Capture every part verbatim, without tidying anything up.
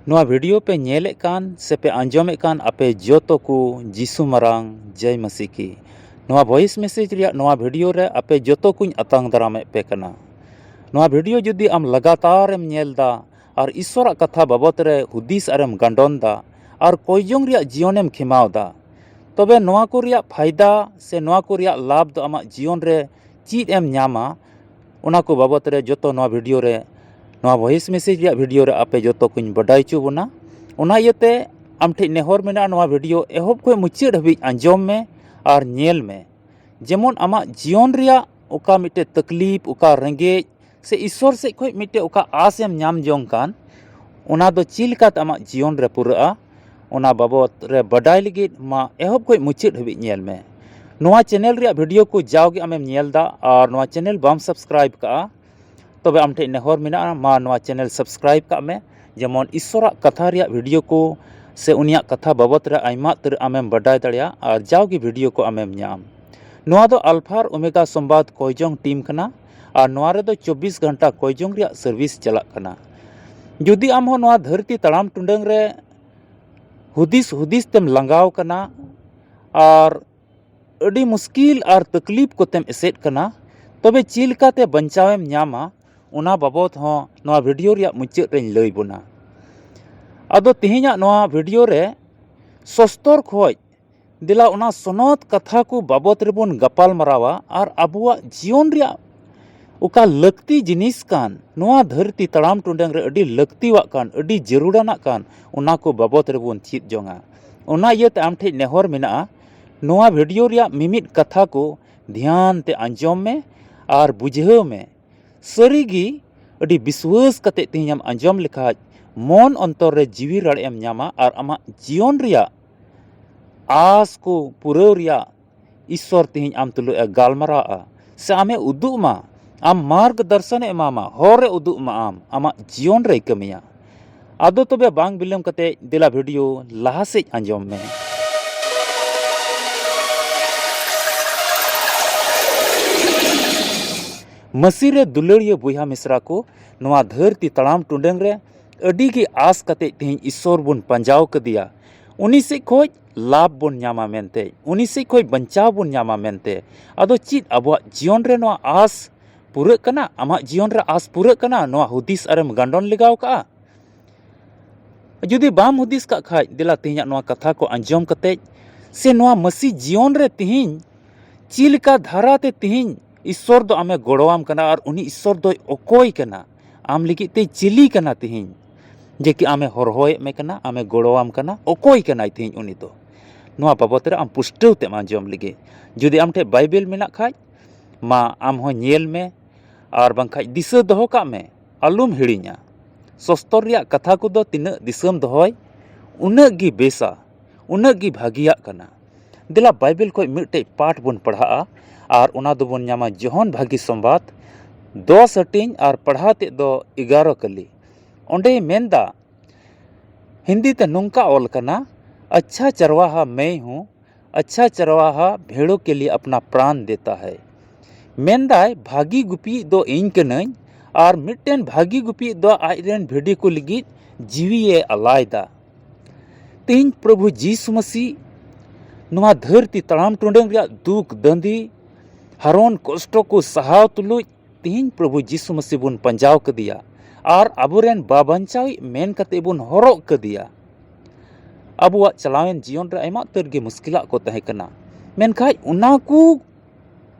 ᱱᱚᱣᱟ video ᱯᱮ ᱧᱮᱞᱮᱫ ᱠᱟᱱ ᱥᱮ ᱯᱮ ᱟᱸᱡᱚᱢᱮᱫ ᱠᱟᱱ ᱟᱯᱮ ᱡᱚᱛᱚ ᱠᱚ ᱡᱤᱥᱩ ᱢᱟᱨᱟᱝ ᱡᱟᱭ ᱢᱟᱹᱥᱤ ᱠᱤ᱾ ᱱᱚᱣᱟ voice message ᱨᱮᱭᱟᱜ ᱱᱚᱣᱟ video ᱨᱮ ᱟᱯᱮ ᱡᱚᱛᱚ ᱠᱚᱧ ᱟᱛᱟᱝ ᱫᱟᱨᱟᱢᱮᱫ ᱯᱮ ᱠᱟᱱᱟ᱾ ᱱᱚᱣᱟ video ᱡᱩᱫᱤ ᱟᱢ ᱞᱟᱜᱟᱛᱟᱨ ᱮᱢ ᱧᱮᱞ ᱫᱟ ᱟᱨ ᱤᱥᱥᱚᱨᱟᱜ ᱠᱟᱛᱷᱟ ᱵᱟᱵᱚᱛ ᱨᱮ ᱦᱩᱫᱤᱥ ᱟᱨᱮᱢ ᱜᱟᱱᱰᱚᱱ ᱫᱟ ᱟᱨ ᱠᱚᱭ ᱡᱚᱝ ᱨᱮᱭᱟᱜ ᱡᱤᱭᱚᱱᱮᱢ ᱠᱷᱮᱢᱟᱣ ᱫᱟ, ᱛᱚᱵᱮ ᱱᱚᱣᱟ ᱠᱚ ᱨᱮᱭᱟᱜ ᱯᱷᱟᱭᱫᱟ ᱥᱮ ᱱᱚᱣᱟ ᱠᱚ ᱨᱮᱭᱟᱜ ᱞᱟᱵᱷ ᱫᱚ ᱟᱢᱟᱜ ᱡᱤᱭᱚᱱ ᱨᱮ ᱪᱮᱫ ᱮᱢ ᱧᱟᱢᱟ, ᱚᱱᱟ ᱠᱚ ᱵᱟᱵᱚᱛ ᱨᱮ ᱡᱚᱛᱚ ᱱᱚᱣᱟ video ᱨᱮ, ᱱᱚᱣᱟ voice message ᱨᱮᱭᱟᱜ video ᱨᱮ ᱟᱯᱮ ᱡᱚᱛᱚ ᱠᱚᱧ ᱵᱟᱰᱟᱭ ᱦᱚᱪᱚ ᱵᱚᱱᱟ᱾ ᱚᱱᱟ ᱤᱭᱟᱹᱛᱮ ᱟᱢ ᱴᱷᱮᱱ ᱱᱮᱦᱚᱨ ᱢᱮᱱᱟᱜᱼᱟ, ᱱᱚᱣᱟ video ᱮᱦᱚᱵ ᱠᱷᱚᱱ ᱢᱩᱪᱟᱹᱫ ᱦᱟᱹᱵᱤᱡ ᱟᱸᱡᱚᱢ ᱢᱮ ᱟᱨ ᱧᱮᱞ ᱢᱮ, ᱡᱮᱢᱚᱱ ᱟᱢᱟᱜ ᱡᱤᱭᱚᱱ ᱨᱮᱭᱟᱜ ᱚᱠᱟ ᱢᱤᱫᱴᱮᱡ ᱛᱟᱠᱞᱤᱯ, ᱚᱠᱟ ᱨᱮᱸᱜᱮᱡ ᱥᱮ ᱤᱥᱥᱚᱨ ᱥᱮᱫ ᱠᱷᱚᱱ ᱢᱤᱫᱴᱮᱡ ᱚᱠᱟ ᱟᱥ ᱮᱢ ᱧᱟᱢ ᱡᱚᱝ ᱠᱟᱱ, ᱚᱱᱟ ᱫᱚ ᱪᱮᱫ ᱞᱮᱠᱟᱛᱮ ᱟᱢᱟᱜ ᱡᱤᱭᱚᱱ ᱨᱮ ᱯᱩᱨᱟᱹᱜᱼᱟ, ᱚᱱᱟ ᱵᱟᱵᱚᱛ ᱨᱮ ᱵᱟᱰᱟᱭ ᱞᱟᱹᱜᱤᱫ ᱢᱟ ᱮᱦᱚᱵ ᱠᱷᱚᱱ ᱢᱩᱪᱟᱹᱫ ᱦᱟᱹᱵᱤᱡ ᱧᱮᱞ ᱢᱮ᱾ ᱱᱚᱣᱟ channel ᱨᱮᱭᱟᱜ video ᱠᱚ ᱡᱟᱣᱜᱮ ᱟᱢᱮᱢ ᱧᱮᱞ ᱫᱟ ᱟᱨ ᱱᱚᱣᱟ channel ᱵᱟᱢ subscribe ᱠᱟᱜᱼᱟ, ᱛᱚᱵᱮ ᱟᱢ ᱴᱷᱮᱱ ᱱᱮᱦᱚᱨ ᱢᱮᱱᱟᱜᱼᱟ, ᱢᱟ ᱱᱚᱣᱟ channel subscribe ᱠᱟᱜ ᱢᱮ, ᱡᱮᱢᱚᱱ ᱤᱥᱥᱚᱨᱟᱜ ᱠᱟᱛᱷᱟ ᱨᱮᱭᱟᱜ video ᱠᱚ ᱥᱮ ᱩᱱᱤᱭᱟᱜ ᱠᱟᱛᱷᱟ ᱵᱟᱵᱚᱛ ᱨᱮ ᱟᱭᱢᱟ ᱩᱛᱟᱹᱨ ᱟᱢᱮᱢ ᱵᱟᱰᱟᱭ ᱫᱟᱲᱮᱭᱟᱜ ᱟᱨ ᱡᱟᱣᱜᱮ video ᱠᱚ ᱟᱢᱮᱢ ᱧᱟᱢ᱾ ᱱᱚᱣᱟ ᱫᱚ Alpha ᱟᱨ Omega ᱥᱚᱢᱵᱟᱫ ᱠᱚᱭ ᱡᱚᱝ team ᱠᱟᱱᱟ ᱟᱨ ᱱᱚᱣᱟ ᱨᱮᱫᱚ ᱪᱚᱵᱵᱤᱥ ᱜᱷᱚᱱᱴᱟ ᱠᱚᱭ ᱡᱚᱝ ᱨᱮᱭᱟᱜ service ᱪᱟᱞᱟᱜ ᱠᱟᱱᱟ᱾ ᱡᱩᱫᱤ ᱟᱢ ᱦᱚᱸ ᱱᱚᱣᱟ ᱫᱷᱟᱹᱨᱛᱤ ᱛᱟᱲᱟᱢ ᱴᱩᱰᱟᱹᱝ ᱨᱮ ᱦᱩᱫᱤᱥ ᱦᱩᱫᱤᱥ ᱛᱮᱢ ᱞᱟᱸᱜᱟᱣ ᱠᱟᱱᱟ ᱟᱨ ᱟᱹᱰᱤ ᱢᱩᱥᱠᱤᱞ ᱟᱨ ᱛᱟᱠᱞᱤᱯ ᱠᱚᱛᱮᱢ ᱮᱥᱮᱫ ᱠᱟᱱᱟ, ᱛᱚᱵᱮ ᱪᱮᱫ ᱞᱮᱠᱟᱛᱮ ᱵᱟᱧᱪᱟᱣᱮᱢ ᱧᱟᱢᱟ, ᱚᱱᱟ ᱵᱟᱵᱚᱛ ᱦᱚᱸ ᱱᱚᱣᱟ video ᱨᱮᱭᱟᱜ ᱢᱩᱪᱟᱹᱫ ᱨᱮᱧ ᱞᱟᱹᱭ ᱵᱚᱱᱟ᱾ ᱟᱫᱚ ᱛᱮᱦᱮᱧᱟᱜ ᱱᱚᱣᱟ video ᱨᱮ ᱥᱚᱥᱛᱚᱨ ᱠᱷᱚᱡ ᱫᱮᱞᱟ ᱚᱱᱟ ᱥᱚᱱᱚᱛ ᱠᱟᱛᱷᱟ ᱠᱚ ᱵᱟᱵᱚᱛ ᱨᱮᱵᱚᱱ ᱜᱟᱯᱟᱞ ᱢᱟᱨᱟᱣᱟ ᱟᱨ ᱟᱵᱚᱣᱟᱜ ᱡᱤᱭᱚᱱ ᱨᱮᱭᱟᱜ ᱚᱠᱟ ᱞᱟᱹᱠᱛᱤ ᱡᱤᱱᱤᱥ ᱠᱟᱱ, ᱱᱚᱣᱟ ᱫᱷᱟᱹᱨᱛᱤ ᱛᱟᱲᱟᱢ ᱴᱩᱰᱟᱹᱝ ᱨᱮ ᱟᱹᱰᱤ ᱞᱟᱹᱠᱛᱤᱣᱟᱜ ᱠᱟᱱ, ᱟᱹᱰᱤ ᱡᱟᱹᱨᱩᱲᱟᱱᱟᱜ ᱠᱟᱱ, ᱚᱱᱟ ᱠᱚ ᱵᱟᱵᱚᱛ ᱨᱮᱵᱚᱱ ᱪᱮᱫ ᱡᱚᱝᱟ᱾ ᱚᱱᱟ ᱤᱭᱟᱹᱛᱮ ᱟᱢ ᱴᱷᱮᱱ ᱱᱮᱦᱚᱨ ᱢᱮᱱᱟᱜᱼᱟ, ᱱᱚᱣᱟ video ᱨᱮᱭᱟᱜ ᱢᱤᱢᱤᱫ ᱠᱟᱛᱷᱟ ᱠᱚ ᱫᱷᱮᱭᱟᱱ ᱛᱮ ᱟᱸᱡᱚᱢ ᱢᱮ ᱟᱨ ᱵᱩᱡᱷᱟᱹᱣ ᱢᱮ᱾ ᱥᱟᱹᱨᱤ ᱜᱮ ᱟᱹᱰᱤ ᱵᱤᱥᱣᱟᱹᱥ ᱠᱟᱛᱮ ᱛᱮᱦᱮᱧ ᱮᱢ ᱟᱸᱡᱚᱢ ᱞᱮᱠᱷᱟᱡ ᱢᱚᱱ ᱚᱱᱛᱚᱨ ᱨᱮ ᱡᱤᱣᱤ ᱨᱟᱲᱮᱡ ᱮᱢ ᱧᱟᱢᱟ ᱟᱨ ᱟᱢᱟᱜ ᱡᱤᱭᱚᱱ ᱨᱮᱭᱟᱜ ᱟᱥ ᱠᱚ ᱯᱩᱨᱟᱹᱣ ᱨᱮᱭᱟᱜ ᱤᱥᱥᱚᱨ ᱛᱮᱦᱮᱧ ᱟᱢ ᱛᱩᱞᱩᱡ ᱮ ᱜᱟᱞᱢᱟᱨᱟᱣᱟ ᱥᱮ ᱟᱢᱮ ᱩᱫᱩᱜ ᱟᱢᱟ, ᱟᱢ ᱢᱟᱨᱜᱽ ᱫᱚᱨᱥᱚᱱ ᱮ ᱮᱢᱟᱢᱟ, ᱦᱚᱨ ᱮ ᱩᱫᱩᱜ ᱟᱢᱟ, ᱟᱢ ᱟᱢᱟᱜ ᱡᱤᱭᱚᱱ ᱨᱮᱭ ᱠᱟᱹᱢᱤᱭᱟ᱾ ᱟᱫᱚ ᱛᱚᱵᱮ ᱵᱟᱝ ᱵᱤᱞᱚᱢ ᱠᱟᱛᱮ ᱫᱮᱞᱟ video ᱞᱟᱦᱟ ᱥᱮᱫ ᱟᱸᱡᱚᱢ ᱢᱮ᱾ ᱢᱟᱹᱥᱤ ᱨᱮ ᱫᱩᱞᱟᱹᱲᱤᱭᱟᱹ ᱵᱚᱭᱦᱟ ᱢᱤᱥᱨᱟ ᱠᱚ, ᱱᱚᱣᱟ ᱫᱷᱟᱹᱨᱛᱤ ᱛᱟᱲᱟᱢ ᱴᱩᱰᱟᱹᱝ ᱨᱮ ᱟᱹᱰᱤ ᱜᱮ ᱟᱥ ᱠᱟᱛᱮ ᱛᱮᱦᱮᱧ ᱤᱥᱥᱚᱨ ᱵᱚᱱ ᱯᱟᱸᱡᱟᱣ ᱠᱟᱫᱮᱭᱟ, ᱩᱱᱤ ᱥᱮᱫ ᱠᱷᱚᱡ ᱞᱟᱵᱷ ᱵᱚᱱ ᱧᱟᱢᱟ ᱢᱮᱱᱛᱮ, ᱩᱱᱤ ᱥᱮᱫ ᱠᱷᱚᱡ ᱵᱟᱧᱪᱟᱣ ᱵᱚᱱ ᱧᱟᱢᱟ ᱢᱮᱱᱛᱮ᱾ ᱟᱫᱚ ᱪᱮᱫ ᱟᱵᱚᱣᱟᱜ ᱡᱤᱭᱚᱱ ᱨᱮ ᱱᱚᱣᱟ ᱟᱥ ᱯᱩᱨᱟᱹᱜ ᱠᱟᱱᱟ? ᱟᱢᱟᱜ ᱡᱤᱭᱚᱱ ᱨᱮ ᱟᱥ ᱯᱩᱨᱟᱹᱜ ᱠᱟᱱᱟ? ᱱᱚᱣᱟ ᱦᱩᱫᱤᱥ ᱟᱨᱮᱢ ᱜᱟᱱᱰᱚᱱ ᱞᱮᱜᱟᱣ ᱠᱟᱜᱼᱟ? ᱡᱩᱫᱤ ᱵᱟᱢ ᱦᱩᱫᱤᱥ ᱠᱟᱜ ᱠᱷᱟᱡ, ᱫᱮᱞᱟ ᱛᱮᱦᱮᱧᱟᱜ ᱱᱚᱣᱟ ᱠᱟᱛᱷᱟ ᱠᱚ ᱟᱸᱡᱚᱢ ᱠᱟᱛᱮ ᱥᱮ ᱱᱚᱣᱟ ᱢᱟᱹᱥᱤ ᱡᱤᱭᱚᱱ ᱨᱮ ᱛᱮᱦᱮᱧ ᱪᱮᱫ ᱞᱮᱠᱟ ᱫᱷᱟᱨᱟ ᱛᱮ ᱛᱮᱦᱮᱧ ᱤᱥᱥᱚᱨ ᱫᱚ ᱟᱢᱮ ᱜᱚᱲᱚᱣᱟᱢ ᱠᱟᱱᱟ ᱟᱨ ᱩᱱᱤ ᱤᱥᱥᱚᱨ ᱫᱚᱭ ᱚᱠᱚᱭ ᱠᱟᱱᱟ, ᱟᱢ ᱞᱟᱹᱜᱤᱫ ᱛᱮᱭ ᱪᱤᱞᱤ ᱠᱟᱱᱟ ᱛᱮᱦᱮᱧ, ᱡᱮ ᱠᱤ ᱟᱢᱮ ᱦᱚᱨᱦᱚᱭᱮᱫ ᱢᱮ ᱠᱟᱱᱟ, ᱟᱢᱮ ᱜᱚᱲᱚᱣᱟᱢ ᱠᱟᱱᱟ, ᱚᱠᱚᱭ ᱠᱟᱱᱟᱭ ᱛᱮᱦᱮᱧ ᱩᱱᱤ ᱫᱚ? ᱱᱚᱣᱟ ᱵᱟᱵᱚᱛ ᱨᱮ ᱟᱢ ᱯᱩᱥᱴᱟᱹᱣ ᱛᱮᱢ ᱟᱸᱡᱚᱢ ᱞᱮᱜᱮ᱾ ᱡᱩᱫᱤ ᱟᱢ ᱴᱷᱮᱱ ᱵᱟᱭᱵᱮᱞ ᱢᱮᱱᱟᱜ ᱠᱷᱟᱡ, ᱢᱟ ᱟᱢ ᱦᱚᱸ ᱧᱮᱞ ᱢᱮ, ᱟᱨ ᱵᱟᱝᱠᱷᱟᱡ ᱫᱤᱥᱟᱹ ᱫᱚᱦᱚ ᱠᱟᱜ ᱢᱮ, ᱟᱞᱚᱢ ᱦᱤᱲᱤᱧᱟ᱾ ᱥᱚᱥᱛᱚᱨ ᱨᱮᱭᱟᱜ ᱠᱟᱛᱷᱟ ᱠᱚᱫᱚ ᱛᱤᱱᱟᱹᱜ ᱫᱤᱥᱟᱹᱢ ᱫᱚᱦᱚᱭ, ᱩᱱᱟᱹᱜ ᱜᱮ ᱵᱮᱥᱟ, ᱩᱱᱟᱹᱜ ᱜᱮ ᱵᱷᱟᱹᱜᱤᱭᱟᱜ ᱠᱟᱱᱟ᱾ ᱫᱮᱞᱟ ᱵᱟᱭᱵᱮᱞ ᱠᱷᱚᱡ ᱢᱤᱫᱴᱮᱡ ᱯᱟᱴ ᱵᱚᱱ ᱯᱟᱲᱦᱟᱜᱼᱟ, ᱟᱨ ᱚᱱᱟ ᱫᱚᱵᱚᱱ ᱧᱟᱢᱟ ᱡᱚᱦᱚᱱ ᱵᱷᱟᱹᱜᱤ ᱥᱚᱢᱵᱟᱫ ᱫᱚᱥ ᱦᱟᱹᱴᱤᱧ ᱟᱨ ᱯᱟᱲᱦᱟᱣ ᱛᱮᱫ ᱫᱚ ᱮᱜᱟᱨᱚ ᱠᱟᱹᱞᱤ᱾ ᱚᱸᱰᱮᱭ ᱢᱮᱱᱫᱟ, ᱦᱤᱱᱫᱤ ᱛᱮ ᱱᱚᱝᱠᱟ ᱚᱞ ᱠᱟᱱᱟ, ᱟᱪᱪᱷᱟ ᱪᱟᱨᱣᱟᱦᱟ ᱢᱮᱭ ᱦᱩᱸ, ᱟᱪᱪᱷᱟ ᱪᱟᱨᱣᱟᱦᱟ ᱵᱷᱮᱲᱳ ᱠᱮ ᱞᱤᱭᱮ ᱟᱯᱱᱟ ᱯᱨᱟᱱ ᱫᱮᱛᱟ ᱦᱟᱭ᱾ ᱢᱮᱱᱫᱟᱭ, ᱵᱷᱟᱹᱜᱤ ᱜᱩᱯᱤᱭᱤᱡ ᱫᱚ ᱤᱧ ᱠᱟᱹᱱᱟᱹᱧ, ᱟᱨ ᱢᱤᱫᱴᱮᱱ ᱵᱷᱟᱹᱜᱤ ᱜᱩᱯᱤᱭᱤᱡ ᱫᱚ ᱟᱡ ᱨᱮᱱ ᱵᱷᱤᱰᱤ ᱠᱚ ᱞᱟᱹᱜᱤᱫ ᱡᱤᱣᱤᱭᱮ ᱟᱞᱟᱭᱫᱟ᱾ ᱛᱮᱦᱮᱧ ᱯᱨᱚᱵᱷᱩ ᱡᱤᱥᱩ ᱢᱟᱹᱥᱤ ᱱᱚᱣᱟ ᱫᱷᱟᱹᱨᱛᱤ ᱛᱟᱲᱟᱢ ᱴᱩᱰᱟᱹᱝ ᱨᱮᱭᱟᱜ ᱫᱩᱠ ᱫᱟᱹᱱᱫᱤ, ᱦᱟᱨᱚᱱ ᱠᱚᱥᱴᱚ ᱠᱚ ᱥᱟᱦᱟᱣ ᱛᱩᱞᱩᱡ ᱛᱮᱦᱮᱧ ᱯᱨᱚᱵᱷᱩ ᱡᱤᱥᱩ ᱢᱟᱹᱥᱤ ᱵᱚᱱ ᱯᱟᱸᱡᱟᱣ ᱠᱟᱫᱮᱭᱟ ᱟᱨ ᱟᱵᱚᱨᱮᱱ ᱵᱟᱵᱟᱧᱪᱟᱣᱤᱡ ᱢᱮᱱ ᱠᱟᱛᱮ ᱵᱚᱱ ᱦᱚᱨᱚᱜ ᱠᱟᱫᱮᱭᱟ᱾ ᱟᱵᱚᱣᱟᱜ ᱪᱟᱞᱟᱣᱮᱱ ᱡᱤᱭᱚᱱ ᱨᱮ ᱟᱭᱢᱟ ᱩᱛᱟᱹᱨ ᱜᱮ ᱢᱩᱥᱠᱤᱞᱟᱜ ᱠᱚ ᱛᱟᱦᱮᱸ ᱠᱟᱱᱟ, ᱢᱮᱱᱠᱷᱟᱡ ᱚᱱᱟ ᱠᱚ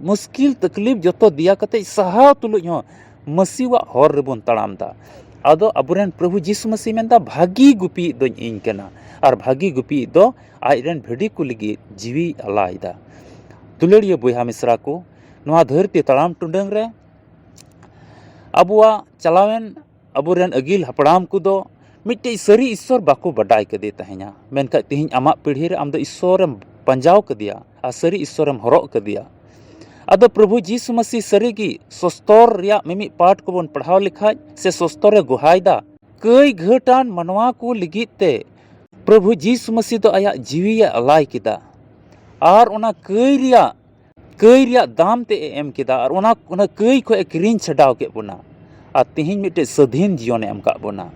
ᱢᱩᱥᱠᱤᱞ ᱛᱟᱠᱞᱤᱯ ᱡᱚᱛᱚ ᱫᱮᱭᱟ ᱠᱟᱛᱮ ᱥᱟᱦᱟᱣ ᱛᱩᱞᱩᱡ ᱦᱚᱸ ᱢᱟᱹᱥᱤᱣᱟᱜ ᱦᱚᱨ ᱨᱮᱵᱚᱱ ᱛᱟᱲᱟᱢ ᱫᱟ᱾ ᱟᱫᱚ ᱟᱵᱚᱨᱮᱱ ᱯᱨᱚᱵᱷᱩ ᱡᱤᱥᱩ ᱢᱟᱹᱥᱤ ᱢᱮᱱᱫᱟ, ᱵᱷᱟᱹᱜᱤ ᱜᱩᱯᱤᱭᱤᱡ ᱫᱚᱧ ᱤᱧ ᱠᱟᱱᱟ, ᱟᱨ ᱵᱷᱟᱹᱜᱤ ᱜᱩᱯᱤᱭᱤᱡ ᱫᱚ ᱟᱡ ᱨᱮᱱ ᱵᱷᱤᱰᱤ ᱠᱚ ᱞᱟᱹᱜᱤᱫ ᱡᱤᱣᱤᱭ ᱟᱞᱟᱭ ᱫᱟ᱾ ᱫᱩᱞᱟᱹᱲᱤᱭᱟᱹ ᱵᱚᱭᱦᱟ ᱢᱤᱥᱨᱟ ᱠᱚ, ᱱᱚᱣᱟ ᱫᱷᱟᱹᱨᱛᱤ ᱛᱟᱲᱟᱢ ᱴᱩᱰᱟᱹᱝ ᱨᱮ ᱟᱵᱚᱣᱟᱜ ᱪᱟᱞᱟᱣᱮᱱ, ᱟᱵᱚᱨᱮᱱ ᱟᱹᱜᱤᱞ ᱦᱟᱯᱲᱟᱢ ᱠᱚᱫᱚ ᱢᱤᱫᱴᱮᱡ ᱥᱟᱹᱨᱤ ᱤᱥᱥᱚᱨ ᱵᱟᱠᱚ ᱵᱟᱰᱟᱭ ᱠᱟᱫᱮ ᱛᱟᱦᱮᱸᱱᱟ, ᱢᱮᱱᱠᱷᱟᱡ ᱛᱮᱦᱮᱧ ᱟᱢᱟᱜ ᱯᱤᱲᱦᱤ ᱨᱮ ᱟᱢ ᱫᱚ ᱤᱥᱥᱚᱨᱮᱢ ᱯᱟᱸᱡᱟᱣ ᱠᱟᱫᱮᱭᱟ ᱟᱨ ᱥᱟᱹᱨᱤ ᱤᱥᱥᱚᱨᱮᱢ ᱦᱚᱨᱚᱜ ᱠᱟᱫᱮᱭᱟ᱾ ᱟᱫᱚ ᱯᱨᱚᱵᱷᱩ ᱡᱤᱥᱩ ᱢᱟᱹᱥᱤ ᱥᱟᱹᱨᱤ ᱜᱮ ᱥᱚᱥᱛᱚᱨ ᱨᱮᱭᱟᱜ ᱢᱤᱢᱤᱫ ᱯᱟᱴ ᱠᱚᱵᱚᱱ ᱯᱟᱲᱦᱟᱣ ᱞᱮᱠᱷᱟᱡ ᱥᱮ ᱥᱚᱥᱛᱚᱨ ᱮ ᱜᱚᱦᱟᱭ ᱫᱟ, ᱠᱟᱹᱭ ᱜᱷᱟᱹᱴᱟᱱ ᱢᱟᱱᱣᱟ ᱠᱚ ᱞᱟᱹᱜᱤᱫ ᱛᱮ ᱯᱨᱚᱵᱷᱩ ᱡᱤᱥᱩ ᱢᱟᱹᱥᱤ ᱫᱚ ᱟᱭᱟᱜ ᱡᱤᱣᱤ ᱮ ᱟᱞᱟᱭ ᱠᱮᱫᱟ᱾ ᱟᱨ ᱚᱱᱟ ᱠᱟᱹᱭ ᱨᱮᱭᱟᱜ, ᱠᱟᱹᱭ ᱨᱮᱭᱟᱜ ᱫᱟᱢ ᱛᱮ ᱮ ᱮᱢ ᱠᱮᱫᱟ᱾ ᱟᱨ ᱚᱱᱟ, ᱚᱱᱟ ᱠᱟᱹᱭ ᱠᱷᱚᱡ ᱮ ᱠᱤᱨᱤᱧ ᱪᱷᱟᱰᱟᱣ ᱠᱮᱫ ᱵᱚᱱᱟ᱾ ᱟᱨ ᱛᱮᱦᱮᱧ ᱢᱤᱫᱴᱮᱡ ᱥᱟᱹᱫᱷᱤᱱ ᱡᱤᱭᱚᱱ ᱮ ᱮᱢ ᱠᱟᱜ ᱵᱚᱱᱟ᱾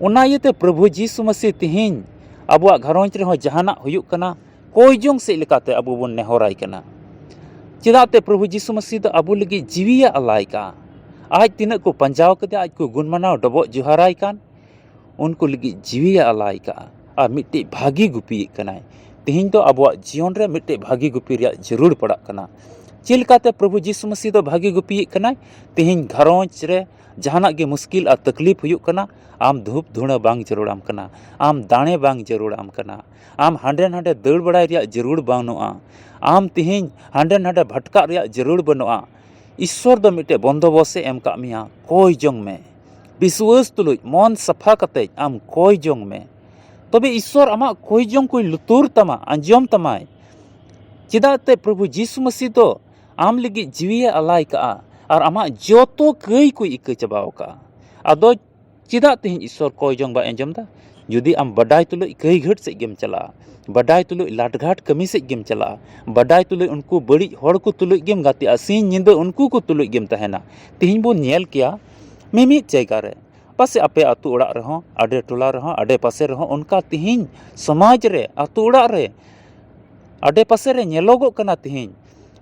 ᱚᱱᱟ ᱤᱭᱟᱹᱛᱮ ᱯᱨᱚᱵᱷᱩ ᱡᱤᱥᱩ ᱢᱟᱹᱥᱤ ᱛᱮᱦᱮᱧ ᱟᱵᱚᱣᱟᱜ ᱜᱷᱟᱨᱚᱸᱡᱽ ᱨᱮᱦᱚᱸ ᱡᱟᱦᱟᱱᱟᱜ ᱦᱩᱭᱩᱜ ᱠᱟᱱᱟ, ᱠᱚᱭ ᱡᱚᱝ ᱥᱮᱫ ᱞᱮᱠᱟᱛᱮ ᱟᱵᱚ ᱵᱚᱱ ᱱᱮᱦᱚᱨᱟᱭ ᱠᱟᱱᱟ᱾ ᱪᱮᱫᱟᱜ ᱛᱮ ᱯᱨᱚᱵᱷᱩ ᱡᱤᱥᱩ ᱢᱟᱹᱥᱤ ᱫᱚ ᱟᱵᱚ ᱞᱟᱹᱜᱤᱫ ᱡᱤᱣᱤᱭᱮ ᱟᱞᱟᱭ ᱠᱟᱜᱼᱟ᱾ ᱟᱡ ᱛᱤᱱᱟᱹᱜ ᱠᱚ ᱯᱟᱸᱡᱟᱣ ᱠᱮᱫᱮᱭᱟ, ᱟᱡ ᱠᱚ ᱜᱩᱱ ᱢᱟᱱᱟᱣ ᱰᱚᱵᱚᱜ ᱡᱚᱦᱟᱨᱟᱭ ᱠᱟᱱ, ᱩᱱᱠᱩ ᱞᱟᱹᱜᱤᱫ ᱡᱤᱣᱤᱭᱮ ᱟᱞᱟᱭ ᱠᱟᱜᱼᱟ᱾ ᱟᱨ ᱢᱤᱫᱴᱤᱡ ᱵᱷᱟᱹᱜᱤ ᱜᱩᱯᱤᱭᱮᱫ ᱠᱟᱱᱟᱭ᱾ ᱛᱮᱦᱮᱧ ᱫᱚ ᱟᱵᱚᱣᱟᱜ ᱡᱤᱭᱚᱱ ᱨᱮ ᱢᱤᱫᱴᱤᱡ ᱵᱷᱟᱹᱜᱤ ᱜᱩᱯᱤ ᱨᱮᱭᱟᱜ ᱡᱟᱹᱨᱩᱲ ᱯᱟᱲᱟᱜ ᱠᱟᱱᱟ᱾ ᱪᱮᱫ ᱞᱮᱠᱟᱛᱮ ᱯᱨᱚᱵᱷᱩ ᱡᱤᱥᱩ ᱢᱟᱹᱥᱤ ᱫᱚ ᱵᱷᱟᱹᱜᱤ ᱜᱩᱯᱤᱭᱮᱫ ᱠᱟᱱᱟᱭ? ᱛᱮᱦᱮᱧ ᱜᱷᱟᱨᱚᱸᱡᱽ ᱨᱮ ᱡᱟᱦᱟᱱᱟᱜ ᱜᱮ ᱢᱩᱥᱠᱤᱞ ᱟᱨ ᱛᱟᱠᱞᱤᱯ ᱦᱩᱭᱩᱜ ᱠᱟᱱᱟ, ᱟᱢ ᱫᱷᱩᱯ ᱫᱷᱩᱬᱟᱹ ᱵᱟᱝ ᱡᱟᱹᱨᱩᱲᱟᱢ ᱠᱟᱱᱟ, ᱟᱢ ᱫᱟᱲᱮ ᱵᱟᱝ ᱡᱟᱹᱨᱩᱲᱟᱢ ᱠᱟᱱᱟ, ᱟᱢ ᱦᱟᱸᱰᱮ ᱱᱟᱰᱮ ᱫᱟᱹᱲ ᱵᱟᱲᱟᱭ ᱨᱮᱭᱟᱜ ᱡᱟᱹᱨᱩᱲ ᱵᱟᱹᱱᱩᱜᱼᱟ, ᱟᱢ ᱛᱮᱦᱮᱧ ᱦᱟᱸᱰᱮ ᱱᱟᱰᱮ ᱵᱷᱟᱴᱠᱟᱜ ᱨᱮᱭᱟᱜ ᱡᱟᱹᱨᱩᱲ ᱵᱟᱹᱱᱩᱜᱼᱟ᱾ ᱤᱥᱥᱚᱨ ᱫᱚ ᱢᱤᱫᱴᱮᱡ ᱵᱚᱱᱫᱚᱵᱚᱥ ᱮ ᱮᱢ ᱠᱟᱜ ᱢᱮᱭᱟ, ᱠᱚᱭ ᱡᱚᱝ ᱢᱮ᱾ ᱵᱤᱥᱣᱟᱹᱥ ᱛᱩᱞᱩᱡ ᱢᱚᱱ ᱥᱟᱯᱷᱟ ᱠᱟᱛᱮ ᱟᱢ ᱠᱚᱭ ᱡᱚᱝ ᱢᱮ᱾ ᱛᱚᱵᱮ ᱤᱥᱥᱚᱨ ᱟᱢᱟᱜ ᱠᱚᱭ ᱡᱚᱝ ᱠᱚᱭ ᱞᱩᱛᱩᱨ ᱛᱟᱢᱟ, ᱟᱸᱡᱚᱢ ᱛᱟᱢᱟᱭ᱾ ᱪᱮᱫᱟᱜ ᱛᱮ ᱯᱨᱚᱵᱷᱩ ᱡᱤᱥᱩ ᱢᱟᱹᱥᱤ ᱫᱚ ᱟᱢ ᱞᱟᱹᱜᱤᱫ ᱡᱤᱣᱤᱭᱮ ᱟᱞᱟᱭ ᱠᱟᱜᱼᱟ ᱟᱨ ᱟᱢᱟᱜ ᱡᱚᱛᱚ ᱠᱟᱹᱭ ᱠᱚᱭ ᱤᱠᱟᱹ ᱪᱟᱵᱟᱣ ᱠᱟᱜᱼᱟ᱾ ᱟᱫᱚ ᱪᱮᱫᱟᱜ ᱛᱮᱦᱮᱧ ᱤᱥᱥᱚᱨ ᱠᱚᱭ ᱡᱚᱝ ᱵᱟᱭ ᱟᱸᱡᱚᱢ ᱫᱟ? ᱡᱩᱫᱤ ᱟᱢ ᱵᱟᱰᱟᱭ ᱛᱩᱞᱩᱡ ᱠᱟᱹᱭ ᱜᱷᱟᱹᱴ ᱥᱮᱫ ᱜᱮᱢ ᱪᱟᱞᱟᱜᱼᱟ, ᱵᱟᱰᱟᱭ ᱛᱩᱞᱩᱡ ᱞᱟᱴᱜᱷᱟᱴ ᱠᱟᱹᱢᱤ ᱥᱮᱫ ᱜᱮᱢ ᱪᱟᱞᱟᱜᱼᱟ, ᱵᱟᱰᱟᱭ ᱛᱩᱞᱩᱡ ᱩᱱᱠᱩ ᱵᱟᱹᱲᱤᱡ ᱦᱚᱲ ᱠᱚ ᱛᱩᱞᱩᱡ ᱜᱮᱢ ᱜᱟᱛᱮᱜᱼᱟ, ᱥᱤᱧ ᱧᱤᱫᱟᱹ ᱩᱱᱠᱩ ᱠᱚ ᱛᱩᱞᱩᱡ ᱜᱮᱢ ᱛᱟᱦᱮᱱᱟ, ᱛᱮᱦᱮᱧ ᱵᱚᱱ ᱧᱮᱞ ᱠᱮᱭᱟ ᱢᱤᱢᱤᱫ ᱡᱟᱭᱜᱟ ᱨᱮ, ᱯᱟᱥᱮ ᱟᱯᱮ ᱟᱹᱛᱩ ᱚᱲᱟᱜ ᱨᱮᱦᱚᱸ, ᱟᱰᱮ ᱴᱚᱞᱟ ᱨᱮᱦᱚᱸ, ᱟᱰᱮ ᱯᱟᱥᱮ ᱨᱮᱦᱚᱸ ᱚᱱᱠᱟ ᱛᱮᱦᱮᱧ ᱥᱚᱢᱟᱡᱽ ᱨᱮ, ᱟᱹᱛᱩ ᱚᱲᱟᱜ ᱨᱮ, ᱟᱰᱮ ᱯᱟᱥᱮ ᱨᱮ ᱧᱮᱞᱚᱜᱚᱜ ᱠᱟᱱᱟ ᱛᱮᱦᱮᱧ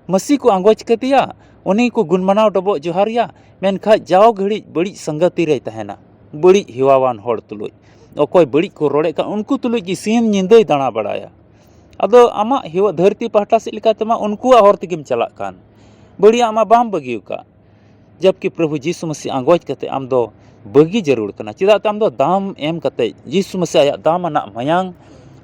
ᱢᱟᱹᱥᱤ ᱠᱚ ᱟᱸᱜᱚᱪ ᱠᱮᱫᱮᱭᱟ, ᱩᱱᱤ ᱠᱚ ᱜᱩᱱ ᱢᱟᱱᱟᱣ ᱰᱚᱵᱚᱜ ᱡᱚᱦᱟᱨᱮᱭᱟ, ᱢᱮᱱᱠᱷᱟᱡ ᱡᱟᱣ ᱜᱷᱟᱹᱲᱤᱡ ᱵᱟᱹᱲᱤᱡ ᱥᱟᱝᱜᱟᱛᱤ ᱨᱮᱭ ᱛᱟᱦᱮᱱᱟ, ᱵᱟᱹᱲᱤᱡ ᱦᱮᱣᱟᱣᱟᱱ ᱦᱚᱲ ᱛᱩᱞᱩᱡ᱾ ᱚᱠᱚᱭ ᱵᱟᱹᱲᱤᱡ ᱠᱚ ᱨᱚᱲᱮᱫ ᱠᱟᱱ ᱩᱱᱠᱩ ᱛᱩᱞᱩᱡ ᱜᱮ ᱥᱤᱧ ᱧᱤᱫᱟᱹᱭ ᱫᱟᱬᱟ ᱵᱟᱲᱟᱭᱟ᱾ ᱟᱫᱚ ᱟᱢᱟᱜ ᱦᱮᱣᱟ ᱫᱷᱟᱹᱨᱛᱤ ᱯᱟᱦᱴᱟ ᱥᱮᱫ ᱞᱮᱠᱟ ᱛᱮᱢᱟ ᱩᱱᱠᱩᱣᱟᱜ ᱦᱚᱨ ᱛᱮᱜᱮᱢ ᱪᱟᱞᱟᱜ ᱠᱟᱱ, ᱵᱟᱹᱲᱤᱡᱟᱜ ᱢᱟ ᱵᱟᱢ ᱵᱟᱹᱜᱤ ᱟᱠᱟᱫ᱾ ᱡᱚᱵᱠᱤ ᱯᱨᱚᱵᱷᱩ ᱡᱤᱥᱩ ᱢᱟᱹᱥᱤ ᱟᱸᱜᱚᱪ ᱠᱟᱛᱮ ᱟᱢ ᱫᱚ ᱵᱟᱹᱜᱤ ᱡᱟᱹᱨᱩᱲ ᱠᱟᱱᱟ᱾ ᱪᱮᱫᱟᱜ ᱛᱮ ᱟᱢ ᱫᱚ ᱫᱟᱢ ᱮᱢ ᱠᱟᱛᱮ, ᱡᱤᱥᱩ ᱢᱟᱹᱥᱤ ᱟᱭᱟᱜ ᱫᱟᱢ ᱟᱱᱟᱜ ᱢᱟᱭᱟᱝ,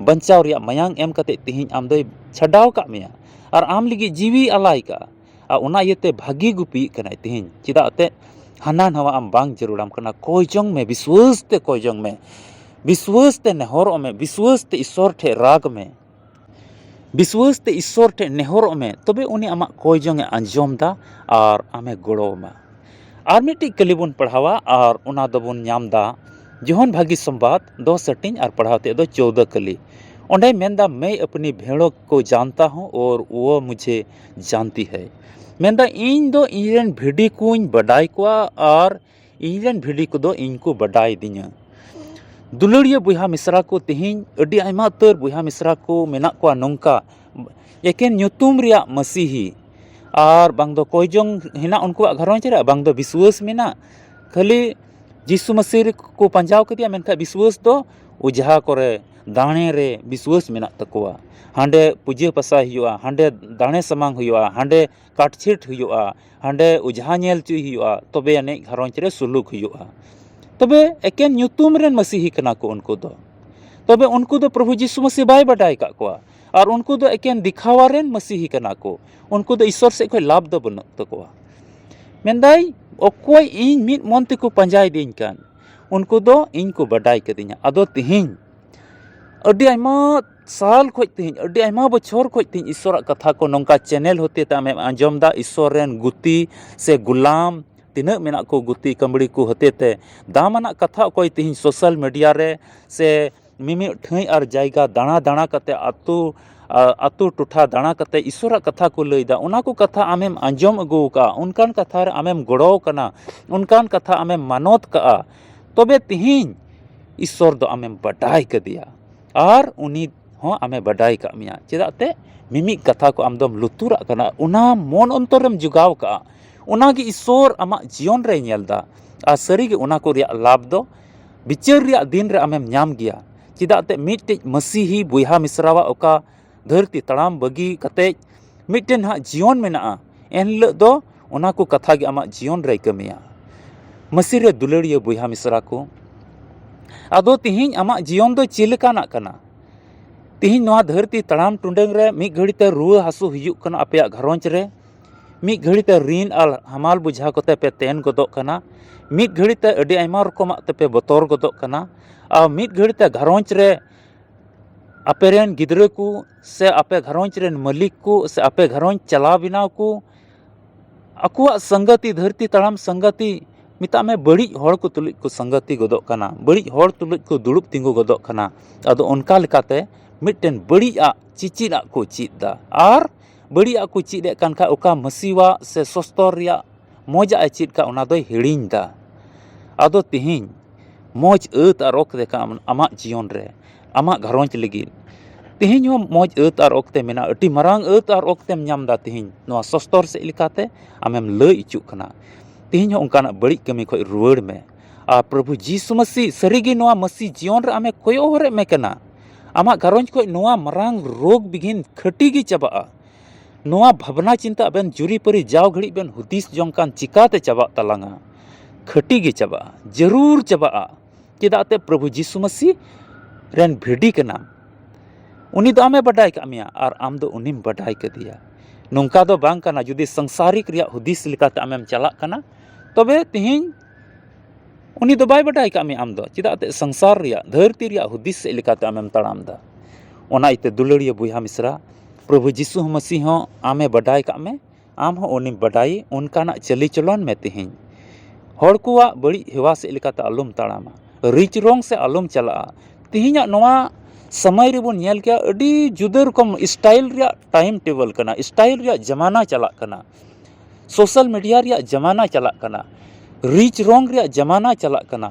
ᱵᱟᱧᱪᱟᱣ ᱨᱮᱭᱟᱜ ᱢᱟᱭᱟᱝ ᱮᱢ ᱠᱟᱛᱮ ᱛᱮᱦᱮᱧ ᱟᱢ ᱫᱚᱭ ᱪᱷᱟᱰᱟᱣ ᱠᱟᱜ ᱢᱮᱭᱟ ᱟᱨ ᱟᱢ ᱞᱟᱹᱜᱤᱫ ᱡᱤᱣᱤ ᱟᱞᱟᱭ ᱠᱟᱜᱼᱟ᱾ ᱟᱨ ᱚᱱᱟ ᱤᱭᱟᱹᱛᱮ ᱵᱷᱟᱹᱜᱤ ᱜᱩᱯᱤᱭᱮᱫ ᱠᱟᱱᱟᱭ ᱛᱮᱦᱮᱧ᱾ ᱪᱮᱫᱟᱜ ᱛᱮ ᱦᱟᱱᱟ ᱱᱟᱣᱟ ᱟᱢ ᱵᱟᱝ ᱡᱟᱹᱨᱩᱲᱟᱢ ᱠᱟᱱᱟ᱾ ᱠᱚᱭ ᱡᱚᱝ ᱢᱮ, ᱵᱤᱥᱣᱟᱹᱥ ᱛᱮ ᱠᱚᱭ ᱡᱚᱝ ᱢᱮ, ᱵᱤᱥᱣᱟᱹᱥ ᱛᱮ ᱱᱮᱦᱚᱨᱚᱜ ᱢᱮ, ᱵᱤᱥᱣᱟᱹᱥ ᱛᱮ ᱤᱥᱥᱚᱨ ᱴᱷᱮᱡ ᱨᱟᱜᱽ ᱢᱮ᱾ ᱵᱤᱥᱣᱟᱹᱥ ᱛᱮ ᱤᱥᱥᱚᱨ ᱴᱷᱮᱱ ᱱᱮᱦᱚᱨᱚᱜ ᱢᱮ, ᱛᱚᱵᱮ ᱩᱱᱤ ᱟᱢᱟᱜ ᱠᱚᱭ ᱡᱚᱝ ᱮ ᱟᱸᱡᱚᱢ ᱫᱟ ᱟᱨ ᱟᱢᱮ ᱜᱚᱲᱚ ᱟᱢᱟ᱾ ᱟᱨ ᱢᱤᱫᱴᱤᱡ ᱠᱟᱹᱞᱤ ᱵᱚᱱ ᱯᱟᱲᱦᱟᱣᱟ ᱟᱨ ᱚᱱᱟ ᱫᱚᱵᱚᱱ ᱧᱟᱢ ᱫᱟ ᱡᱚᱦᱚᱱ ᱵᱷᱟᱹᱜᱤ ᱥᱚᱢᱵᱟᱫ ᱫᱚᱥ ᱦᱟᱹᱴᱤᱧ ᱟᱨ ᱯᱟᱲᱦᱟᱣ ᱛᱮ ᱫᱚ ᱪᱳᱣᱫᱟᱹ ᱠᱟᱹᱞᱤ᱾ ᱚᱸᱰᱮ ᱢᱮᱱᱫᱟ, "मैं अपनी भेड़ों को जानता हूँ और वो मुझे जानती है।" ᱢᱮᱱᱫᱟ, "ᱤᱧ ᱫᱚ ᱤᱧ ᱨᱮᱱ ᱵᱷᱤᱰᱤ ᱠᱚᱧ ᱵᱟᱰᱟᱭ ᱠᱚᱣᱟ ᱟᱨ ᱤᱧ ᱨᱮᱱ ᱵᱷᱤᱰᱤ ᱠᱚᱫᱚ ᱤᱧ ᱠᱚ ᱵᱟᱰᱟᱭ ᱫᱤᱧᱟ᱾" ᱫᱩᱞᱟᱹᱲᱤᱭᱟᱹ ᱵᱚᱭᱦᱟ ᱢᱤᱥᱨᱟ ᱠᱚ, ᱛᱮᱦᱮᱧ ᱟᱹᱰᱤ ᱟᱭᱢᱟ ᱩᱛᱟᱹᱨ ᱵᱚᱭᱦᱟ ᱢᱤᱥᱨᱟ ᱠᱚ ᱢᱮᱱᱟᱜ ᱠᱚᱣᱟ ᱱᱚᱝᱠᱟ, ᱮᱠᱮᱱ ᱧᱩᱛᱩᱢ ᱨᱮᱭᱟᱜ ᱢᱟᱹᱥᱤᱦᱤ, ᱟᱨ ᱵᱟᱝ ᱫᱚ ᱠᱚᱭ ᱡᱚᱝ ᱦᱮᱱᱟᱜ ᱩᱱᱠᱩᱣᱟᱜ ᱜᱷᱟᱨᱚᱸᱡᱽ ᱨᱮ, ᱵᱟᱝ ᱫᱚ ᱵᱤᱥᱣᱟᱹᱥ ᱢᱮᱱᱟᱜ, ᱠᱷᱟᱹᱞᱤ ᱡᱤᱥᱩ ᱢᱟᱹᱥᱤ ᱨᱮᱠᱚ ᱯᱟᱸᱡᱟᱣ ᱠᱮᱫᱮᱭᱟ, ᱢᱮᱱᱠᱷᱟᱱ ᱵᱤᱥᱣᱟᱹᱥ ᱫᱚ ᱚᱡᱷᱟ ᱠᱚᱨᱮ, ᱫᱟᱲᱮ ᱨᱮ ᱵᱤᱥᱣᱟᱹᱥ ᱢᱮᱱᱟᱜ ᱛᱟᱠᱚᱣᱟ᱾ ᱦᱟᱸᱰᱮ ᱯᱩᱡᱟᱹ ᱯᱟᱥᱟ ᱦᱩᱭᱩᱜᱼᱟ, ᱦᱟᱸᱰᱮ ᱫᱟᱲᱮ ᱥᱟᱢᱟᱝ ᱦᱩᱭᱩᱜᱼᱟ, ᱦᱟᱸᱰᱮ ᱠᱟᱴᱪᱷᱤᱴ ᱦᱩᱭᱩᱜᱼᱟ, ᱦᱟᱸᱰᱮ ᱚᱡᱷᱟ ᱧᱮᱞ ᱦᱚᱪᱚᱭ ᱦᱩᱭᱩᱜᱼᱟ, ᱛᱚᱵᱮ ᱟᱹᱱᱤᱡ ᱜᱷᱟᱨᱚᱸᱡᱽ ᱨᱮ ᱥᱩᱞᱩᱠ ᱦᱩᱭᱩᱜᱼᱟ᱾ ᱛᱚᱵᱮ ᱮᱠᱮᱱ ᱧᱩᱛᱩᱢ ᱨᱮᱱ ᱢᱟᱹᱥᱤᱦᱤ ᱠᱟᱱᱟ ᱠᱚ ᱩᱱᱠᱩ ᱫᱚ᱾ ᱛᱚᱵᱮ ᱩᱱᱠᱩ ᱫᱚ ᱯᱨᱚᱵᱷᱩ ᱡᱤᱥᱩ ᱢᱟᱹᱥᱤ ᱵᱟᱭ ᱵᱟᱰᱟᱭ ᱟᱠᱟᱫ ᱠᱚᱣᱟ, ᱟᱨ ᱩᱱᱠᱩ ᱫᱚ ᱮᱠᱮᱱ ᱫᱤᱠᱷᱟᱣᱟ ᱨᱮᱱ ᱢᱟᱹᱥᱤᱦᱤ ᱠᱟᱱᱟ ᱠᱚ᱾ ᱩᱱᱠᱩ ᱫᱚ ᱤᱥᱚᱨ ᱥᱮᱫ ᱠᱷᱚᱱ ᱞᱟᱵᱷ ᱫᱚ ᱵᱟᱹᱱᱩᱜ ᱛᱟᱠᱚᱣᱟ᱾ ᱢᱮᱱᱫᱟᱭ, ᱚᱠᱚᱭ ᱤᱧ ᱢᱤᱫ ᱢᱚᱱ ᱛᱮᱠᱚ ᱯᱟᱸᱡᱟᱭᱮᱫᱤᱧ ᱠᱟᱱ, ᱩᱱᱠᱩ ᱫᱚ ᱤᱧ ᱠᱚ ᱵᱟᱰᱟᱭ ᱠᱟᱹᱫᱤᱧᱟ᱾ ᱟᱫᱚ ᱛᱤᱦᱤᱧ ᱟᱹᱰᱤ ᱟᱭᱢᱟ ᱥᱟᱞ ᱠᱷᱚᱡ, ᱛᱤᱦᱤᱧ ᱟᱹᱰᱤ ᱟᱭᱢᱟ ᱵᱚᱪᱷᱚᱨ ᱠᱷᱚᱡ ᱛᱤᱦᱤᱧ ᱤᱥᱚᱨᱟᱜ ᱠᱟᱛᱷᱟ ᱠᱚ ᱱᱚᱝᱠᱟ ᱪᱮᱱᱮᱞ ᱦᱚᱛᱮ ᱛᱮ ᱟᱢᱮᱢ ᱟᱸᱡᱚᱢ ᱮᱫᱟ, ᱤᱥᱚᱨ ᱨᱮᱱ ᱜᱩᱛᱤ ᱥᱮ ᱜᱩᱞᱟᱢ ᱛᱤᱱᱟᱹᱜ ᱢᱮᱱᱟᱜ ᱠᱚ, ᱜᱩᱛᱤ ᱠᱟᱹᱢᱲᱤ ᱠᱚ ᱦᱚᱛᱮ ᱛᱮ ᱫᱟᱢᱟᱱᱟᱜ ᱠᱟᱛᱷᱟ ᱚᱠᱚᱭ ᱛᱤᱦᱤᱧ ᱥᱳᱥᱟᱞ ᱢᱤᱰᱤᱭᱟ ᱨᱮ ᱥᱮ ᱢᱤᱢᱤᱫ ᱴᱷᱟᱹᱭ ᱟᱨ ᱡᱟᱭᱜᱟ ᱫᱟᱬᱟ ᱫᱟᱬᱟ ᱠᱟᱛᱮ, ᱟᱛᱳ, ᱟ-, ᱟᱛᱳ ᱴᱚᱴᱷᱟ ᱫᱟᱬᱟ ᱠᱟᱛᱮ ᱤᱥᱚᱨᱟᱜ ᱠᱟᱛᱷᱟ ᱠᱚ ᱞᱟᱹᱭᱫᱟ, ᱚᱱᱟ ᱠᱚ ᱠᱟᱛᱷᱟ ᱟᱢᱮᱢ ᱟᱸᱡᱚᱢ ᱟᱹᱜᱩ ᱟᱠᱟᱫᱼᱟ, ᱚᱱᱠᱟᱱ ᱠᱟᱛᱷᱟ ᱨᱮ ᱟᱢᱮᱢ ᱜᱚᱲᱚ ᱠᱟᱱᱟ, ᱚᱱᱠᱟᱱ ᱠᱟᱛᱷᱟ ᱟᱢᱮᱢ ᱢᱟᱱᱚᱛ ᱠᱟᱜᱼᱟ, ᱛᱚᱵᱮ ᱛᱤᱦᱤᱧ ᱤᱥᱚᱨ ᱫᱚ ᱟᱢᱮᱢ ᱵᱟᱰᱟᱭ ᱠᱟᱫᱮᱭᱟ ᱟᱨ ᱩᱱᱤ ᱦᱚᱸ ᱟᱢᱮ ᱵᱟᱰᱟᱭ ᱠᱟᱜ ᱢᱮᱭᱟ᱾ ᱪᱮᱫᱟᱜ ᱛᱮ? ᱢᱤᱢᱤᱫ ᱠᱟᱛᱷᱟ ᱠᱚ ᱟᱢ ᱫᱚᱢ ᱞᱩᱛᱩᱨᱟᱜ ᱠᱟᱱᱟ, ᱚᱱᱟ ᱢᱚᱱ ᱚᱱᱛᱚᱨ ᱨᱮᱢ ᱡᱚᱜᱟᱣ ᱠᱟᱜᱼᱟ, ᱚᱱᱟ ᱜᱮ ᱤᱥᱚᱨ ᱟᱢᱟᱜ ᱡᱤᱭᱚᱱ ᱨᱮᱭ ᱧᱮᱞ ᱮᱫᱟ᱾ ᱟᱨ ᱥᱟᱹᱨᱤ ᱜᱮ ᱚᱱᱟ ᱠᱚ ᱨᱮᱭᱟᱜ ᱞᱟᱵᱷ ᱫᱚ ᱵᱤᱪᱟᱹᱨ ᱨᱮᱭᱟᱜ ᱫᱤᱱ ᱨᱮ ᱟᱢᱮᱢ ᱧᱟᱢ ᱜᱮᱭᱟ᱾ ᱪᱮᱫᱟᱜ ᱛᱮ? ᱢᱤᱫᱴᱮᱡ ᱢᱟᱹᱥᱤᱦᱤ ᱵᱚᱭᱦᱟ ᱢᱤᱥᱨᱟᱣᱟᱜ ᱚᱠᱟ ᱫᱷᱟᱹᱨᱛᱤ ᱛᱟᱲᱟᱢ ᱵᱟᱹᱜᱤ ᱠᱟᱛᱮᱡ ᱢᱤᱫᱴᱮᱱ ᱦᱟᱸᱜ ᱡᱤᱭᱚᱱ ᱢᱮᱱᱟᱜᱼᱟ, ᱮᱱᱦᱤᱞᱳᱜ ᱫᱚ ᱚᱱᱟ ᱠᱚ ᱠᱟᱛᱷᱟ ᱜᱮ ᱟᱢᱟᱜ ᱡᱤᱭᱚᱱ ᱨᱮᱭ ᱠᱟᱹᱢᱤᱭᱟ᱾ ᱢᱟᱹᱥᱤ ᱨᱮ ᱫᱩᱞᱟᱹᱲᱤᱭᱟᱹ ᱵᱚᱭᱦᱟ ᱢᱤᱥᱨᱟ ᱠᱚ, ᱟᱫᱚ ᱛᱤᱦᱤᱧ ᱟᱢᱟᱜ ᱡᱤᱭᱚᱱ ᱫᱚ ᱪᱮᱫ ᱞᱮᱠᱟᱱᱟᱜ ᱠᱟᱱᱟ? ᱛᱤᱦᱤᱧ ᱱᱚᱣᱟ ᱫᱷᱟᱹᱨᱛᱤ ᱛᱟᱲᱟᱢ ᱴᱩᱰᱟᱹᱝ ᱨᱮ ᱢᱤᱫ ᱜᱷᱟᱹᱲᱤ ᱛᱮ ᱨᱩᱣᱟᱹ ᱦᱟᱹᱥᱩ ᱦᱩᱭᱩᱜ ᱠᱟᱱᱟ ᱟᱯᱮᱭᱟᱜ ᱜᱷᱟᱨᱚᱸᱡᱽ ᱨᱮ, ᱢᱤᱫ ᱜᱷᱟᱹᱲᱤ ᱛᱮ ᱨᱤᱱ ᱟᱨ ᱦᱟᱢᱟᱞ ᱵᱩᱡᱷᱟᱹᱣ ᱠᱟᱛᱮ ᱯᱮ ᱛᱮᱱ ᱜᱚᱫᱚᱜ ᱠᱟᱱᱟ, ᱢᱤᱫ ᱜᱷᱟᱹᱲᱤ ᱛᱮ ᱟᱹᱰᱤ ᱟᱭᱢᱟ ᱨᱚᱠᱚᱢᱟᱜ ᱛᱮᱯᱮ ᱵᱚᱛᱚᱨ ᱜᱚᱫᱚᱜ ᱠᱟᱱᱟ, ᱟᱨ ᱢᱤᱫ ᱜᱷᱟᱹᱲᱤ ᱛᱮ ᱜᱷᱟᱨᱚᱸᱡᱽ ᱨᱮ ᱟᱯᱮ ᱨᱮᱱ ᱜᱤᱫᱽᱨᱟᱹ ᱠᱚ ᱥᱮ ᱟᱯᱮ ᱜᱷᱟᱨᱚᱸᱡᱽ ᱨᱮᱱ ᱢᱟᱹᱞᱤᱠ ᱠᱚ ᱥᱮ ᱟᱯᱮ ᱜᱷᱟᱨᱚᱸᱡᱽ ᱪᱟᱞᱟᱣ ᱵᱮᱱᱟᱣ ᱠᱚ ᱟᱠᱚᱣᱟᱜ ᱥᱟᱝᱜᱟᱛᱤ, ᱫᱷᱟᱹᱨᱛᱤ ᱛᱟᱲᱟᱢ ᱥᱟᱝᱜᱟᱛᱤ, ᱢᱮᱛᱟᱜ ᱢᱮ ᱵᱟᱹᱲᱤᱡ ᱦᱚᱲ ᱠᱚ ᱛᱩᱞᱩᱡ ᱠᱚ ᱥᱟᱝᱜᱟᱛᱤ ᱜᱚᱫᱚᱜ ᱠᱟᱱᱟ, ᱵᱟᱹᱲᱤᱡ ᱦᱚᱲ ᱛᱩᱞᱩᱡ ᱠᱚ ᱫᱩᱲᱩᱵ ᱛᱤᱸᱜᱩ ᱜᱚᱫᱚᱜ ᱠᱟᱱᱟ᱾ ᱟᱫᱚ ᱚᱱᱠᱟ ᱞᱮᱠᱟᱛᱮ ᱢᱤᱫᱴᱮᱱ ᱵᱟᱹᱲᱤᱡ ᱟᱜ ᱪᱤᱪᱤᱫ ᱟᱜ ᱠᱚ ᱪᱮᱫ ᱮᱫᱟ, ᱟᱨ ᱵᱟᱹᱲᱤᱡ ᱟᱜ ᱠᱚ ᱪᱮᱫ ᱮᱫ ᱠᱟᱱ ᱠᱷᱟᱡ ᱚᱠᱟ ᱢᱟᱹᱥᱤᱣᱟᱜ ᱥᱮ ᱥᱚᱥᱛᱚᱨ ᱨᱮᱭᱟᱜ ᱢᱚᱡᱟᱜ ᱮ ᱪᱮᱫ ᱠᱟᱜ ᱚᱱᱟ ᱫᱚᱭ ᱦᱤᱲᱤᱧ ᱮᱫᱟ᱾ ᱟᱫᱚ ᱛᱤᱦᱤᱧ ᱢᱚᱡᱽ ᱟᱹᱛ ᱟᱨ ᱚᱠᱛᱮ ᱠᱟᱱ ᱟᱢᱟᱜ ᱡᱤᱭᱚᱱ ᱨᱮ, ᱟᱢᱟᱜ ᱜᱷᱟᱨᱚᱸᱡᱽ ᱞᱟᱹᱜᱤᱫ᱾ ᱛᱮᱦᱮᱧ ᱦᱚᱸ ᱢᱚᱡᱽ ᱟᱹᱛ ᱟᱨ ᱚᱠᱛᱮ ᱢᱮᱱᱟᱜᱼᱟ, ᱟᱹᱰᱤ ᱢᱟᱨᱟᱝ ᱟᱹᱛ ᱟᱨ ᱚᱠᱛᱮᱢ ᱧᱟᱢ ᱮᱫᱟ ᱛᱮᱦᱮᱧ ᱱᱚᱣᱟ ᱥᱚᱥᱛᱚᱨ ᱥᱮᱫ ᱞᱮᱠᱟᱛᱮ ᱟᱢᱮᱢ ᱞᱟᱹᱭ ᱚᱪᱚᱜ ᱠᱟᱱᱟ᱾ ᱛᱮᱦᱮᱧ ᱦᱚᱸ ᱚᱱᱠᱟᱱᱟᱜ ᱵᱟᱹᱲᱤᱡ ᱠᱟᱹᱢᱤ ᱠᱷᱚᱱ ᱨᱩᱣᱟᱹᱲ ᱢᱮ᱾ ᱟᱨ ᱯᱨᱚᱵᱷᱩ ᱡᱤᱥᱩ ᱢᱟᱹᱥᱤ ᱥᱟᱹᱨᱤᱜᱮ ᱱᱚᱣᱟ ᱢᱟᱹᱥᱤ ᱡᱤᱭᱚᱱ ᱨᱮ ᱟᱢᱮ ᱠᱚᱭᱚᱜ ᱦᱚᱨᱮᱫ ᱢᱮ ᱠᱟᱱᱟ᱾ ᱟᱢᱟᱜ ᱜᱷᱟᱨᱚᱸᱡᱽ ᱠᱷᱚᱱ ᱱᱚᱣᱟ ᱢᱟᱨᱟᱝ ᱨᱳᱜᱽ ᱵᱤᱜᱷᱤᱱ ᱠᱷᱟᱹᱴᱤ ᱜᱮ ᱪᱟᱵᱟᱜᱼᱟ᱾ ᱱᱚᱣᱟ ᱵᱷᱟᱵᱽᱱᱟ ᱪᱤᱱᱛᱟᱹ ᱟᱵᱮᱱ ᱡᱩᱨᱤᱯᱟᱹᱨᱤ ᱡᱟᱣ ᱜᱷᱟᱹᱲᱤᱡ ᱵᱮᱱ ᱦᱩᱫᱤᱥ ᱡᱚᱝ ᱠᱟᱱ ᱪᱤᱠᱟᱛᱮ ᱪᱟᱵᱟᱜ ᱛᱟᱞᱟᱝᱟ? ᱠᱷᱟᱹᱴᱤ ᱜᱮ ᱪᱟᱵᱟᱜᱼᱟ, ᱡᱟᱹᱨᱩᱲ ᱪᱟᱵᱟᱜᱼᱟ᱾ ᱪᱮᱫᱟᱜ ᱛᱮ ᱯᱨᱚᱵᱷᱩ ᱡᱤᱥᱩ ᱢᱟᱹᱥᱤ ᱨᱮᱱ ᱵᱷᱤᱰᱤ ᱠᱟᱱᱟᱢ᱾ ᱩᱱᱤ ᱫᱚ ᱟᱢᱮ ᱵᱟᱰᱟᱭ ᱠᱟᱜ ᱢᱮᱭᱟ ᱟᱨ ᱟᱢ ᱫᱚ ᱩᱱᱤᱢ ᱵᱟᱰᱟᱭ ᱠᱟᱫᱮᱭᱟ᱾ ᱱᱚᱝᱠᱟ ᱫᱚ ᱵᱟᱝ ᱠᱟᱱᱟ, ᱡᱩᱫᱤ ᱥᱚᱝᱥᱟᱨᱤᱠ ᱨᱮᱭᱟᱜ ᱦᱩᱫᱤᱥ ᱞᱮᱠᱟᱛᱮ ᱟᱢᱮᱢ ᱪᱟᱞᱟᱜ ᱠᱟᱱᱟ, ᱛᱚᱵᱮ ᱛᱮᱦᱮᱧ ᱩᱱᱤ ᱫᱚ ᱵᱟᱭ ᱵᱟᱰᱟᱭ ᱠᱟᱜ ᱢᱮᱭᱟ ᱟᱢ ᱫᱚ᱾ ᱪᱮᱫᱟᱜ ᱛᱮ ᱥᱚᱝᱥᱟᱨ ᱨᱮᱭᱟᱜ, ᱫᱷᱟᱹᱨᱛᱤ ᱨᱮᱭᱟᱜ ᱦᱩᱫᱤᱥ ᱥᱮᱫ ᱞᱮᱠᱟᱛᱮ ᱟᱢᱮᱢ ᱛᱟᱲᱟᱢ ᱮᱫᱟ᱾ ᱚᱱᱟ ᱤᱭᱟᱹᱛᱮ ᱫᱩᱞᱟᱹᱲᱤᱭᱟᱹ ᱵᱚᱭᱦᱟ ᱢᱤᱥᱨᱟ, ᱯᱨᱚᱵᱷᱩ ᱡᱤᱥᱩ ᱢᱟᱹᱥᱤ ᱦᱚᱸ ᱟᱢᱮ ᱵᱟᱰᱟᱭ ᱠᱟᱜ ᱢᱮ, ᱟᱢ ᱦᱚᱸ ᱩᱱᱤᱢ ᱵᱟᱰᱟᱭᱮ, ᱚᱱᱠᱟᱱᱟᱜ ᱪᱟᱹᱞᱤ ᱪᱚᱞᱚᱱ ᱢᱮ ᱛᱮᱦᱮᱧ᱾ ᱦᱚᱲ ᱠᱚᱣᱟᱜ ᱵᱟᱹᱲᱤᱡ ᱦᱮᱣᱟ ᱥᱮᱫ ᱞᱮᱠᱟᱛᱮ ᱟᱞᱚᱢ ᱛᱟᱲᱟᱢᱟ, ᱨᱤᱪ ᱨᱚᱝ ᱥᱮᱫ ᱟᱞᱚᱢ ᱪᱟᱞᱟᱜᱼᱟ᱾ ᱛᱮᱦᱮᱧᱟᱜ ᱱᱚᱣᱟ ᱥᱚᱢᱚᱭ ᱨᱮᱵᱚᱱ ᱧᱮᱞ ᱠᱮᱜᱼᱟ, ᱟᱹᱰᱤ ᱡᱩᱫᱟᱹ ᱨᱚᱠᱚᱢ style ᱨᱮᱭᱟᱜ time table ᱠᱟᱱᱟ, style ᱨᱮᱭᱟᱜ ᱡᱟᱢᱟᱱᱟ ᱪᱟᱞᱟᱜ ᱠᱟᱱᱟ, social media ᱨᱮᱭᱟᱜ ᱡᱟᱢᱟᱱᱟ ᱪᱟᱞᱟᱜ ᱠᱟᱱᱟ, ᱨᱤᱪ ᱨᱚᱝ ᱨᱮᱭᱟᱜ ᱡᱟᱢᱟᱱᱟ ᱪᱟᱞᱟᱜ ᱠᱟᱱᱟ᱾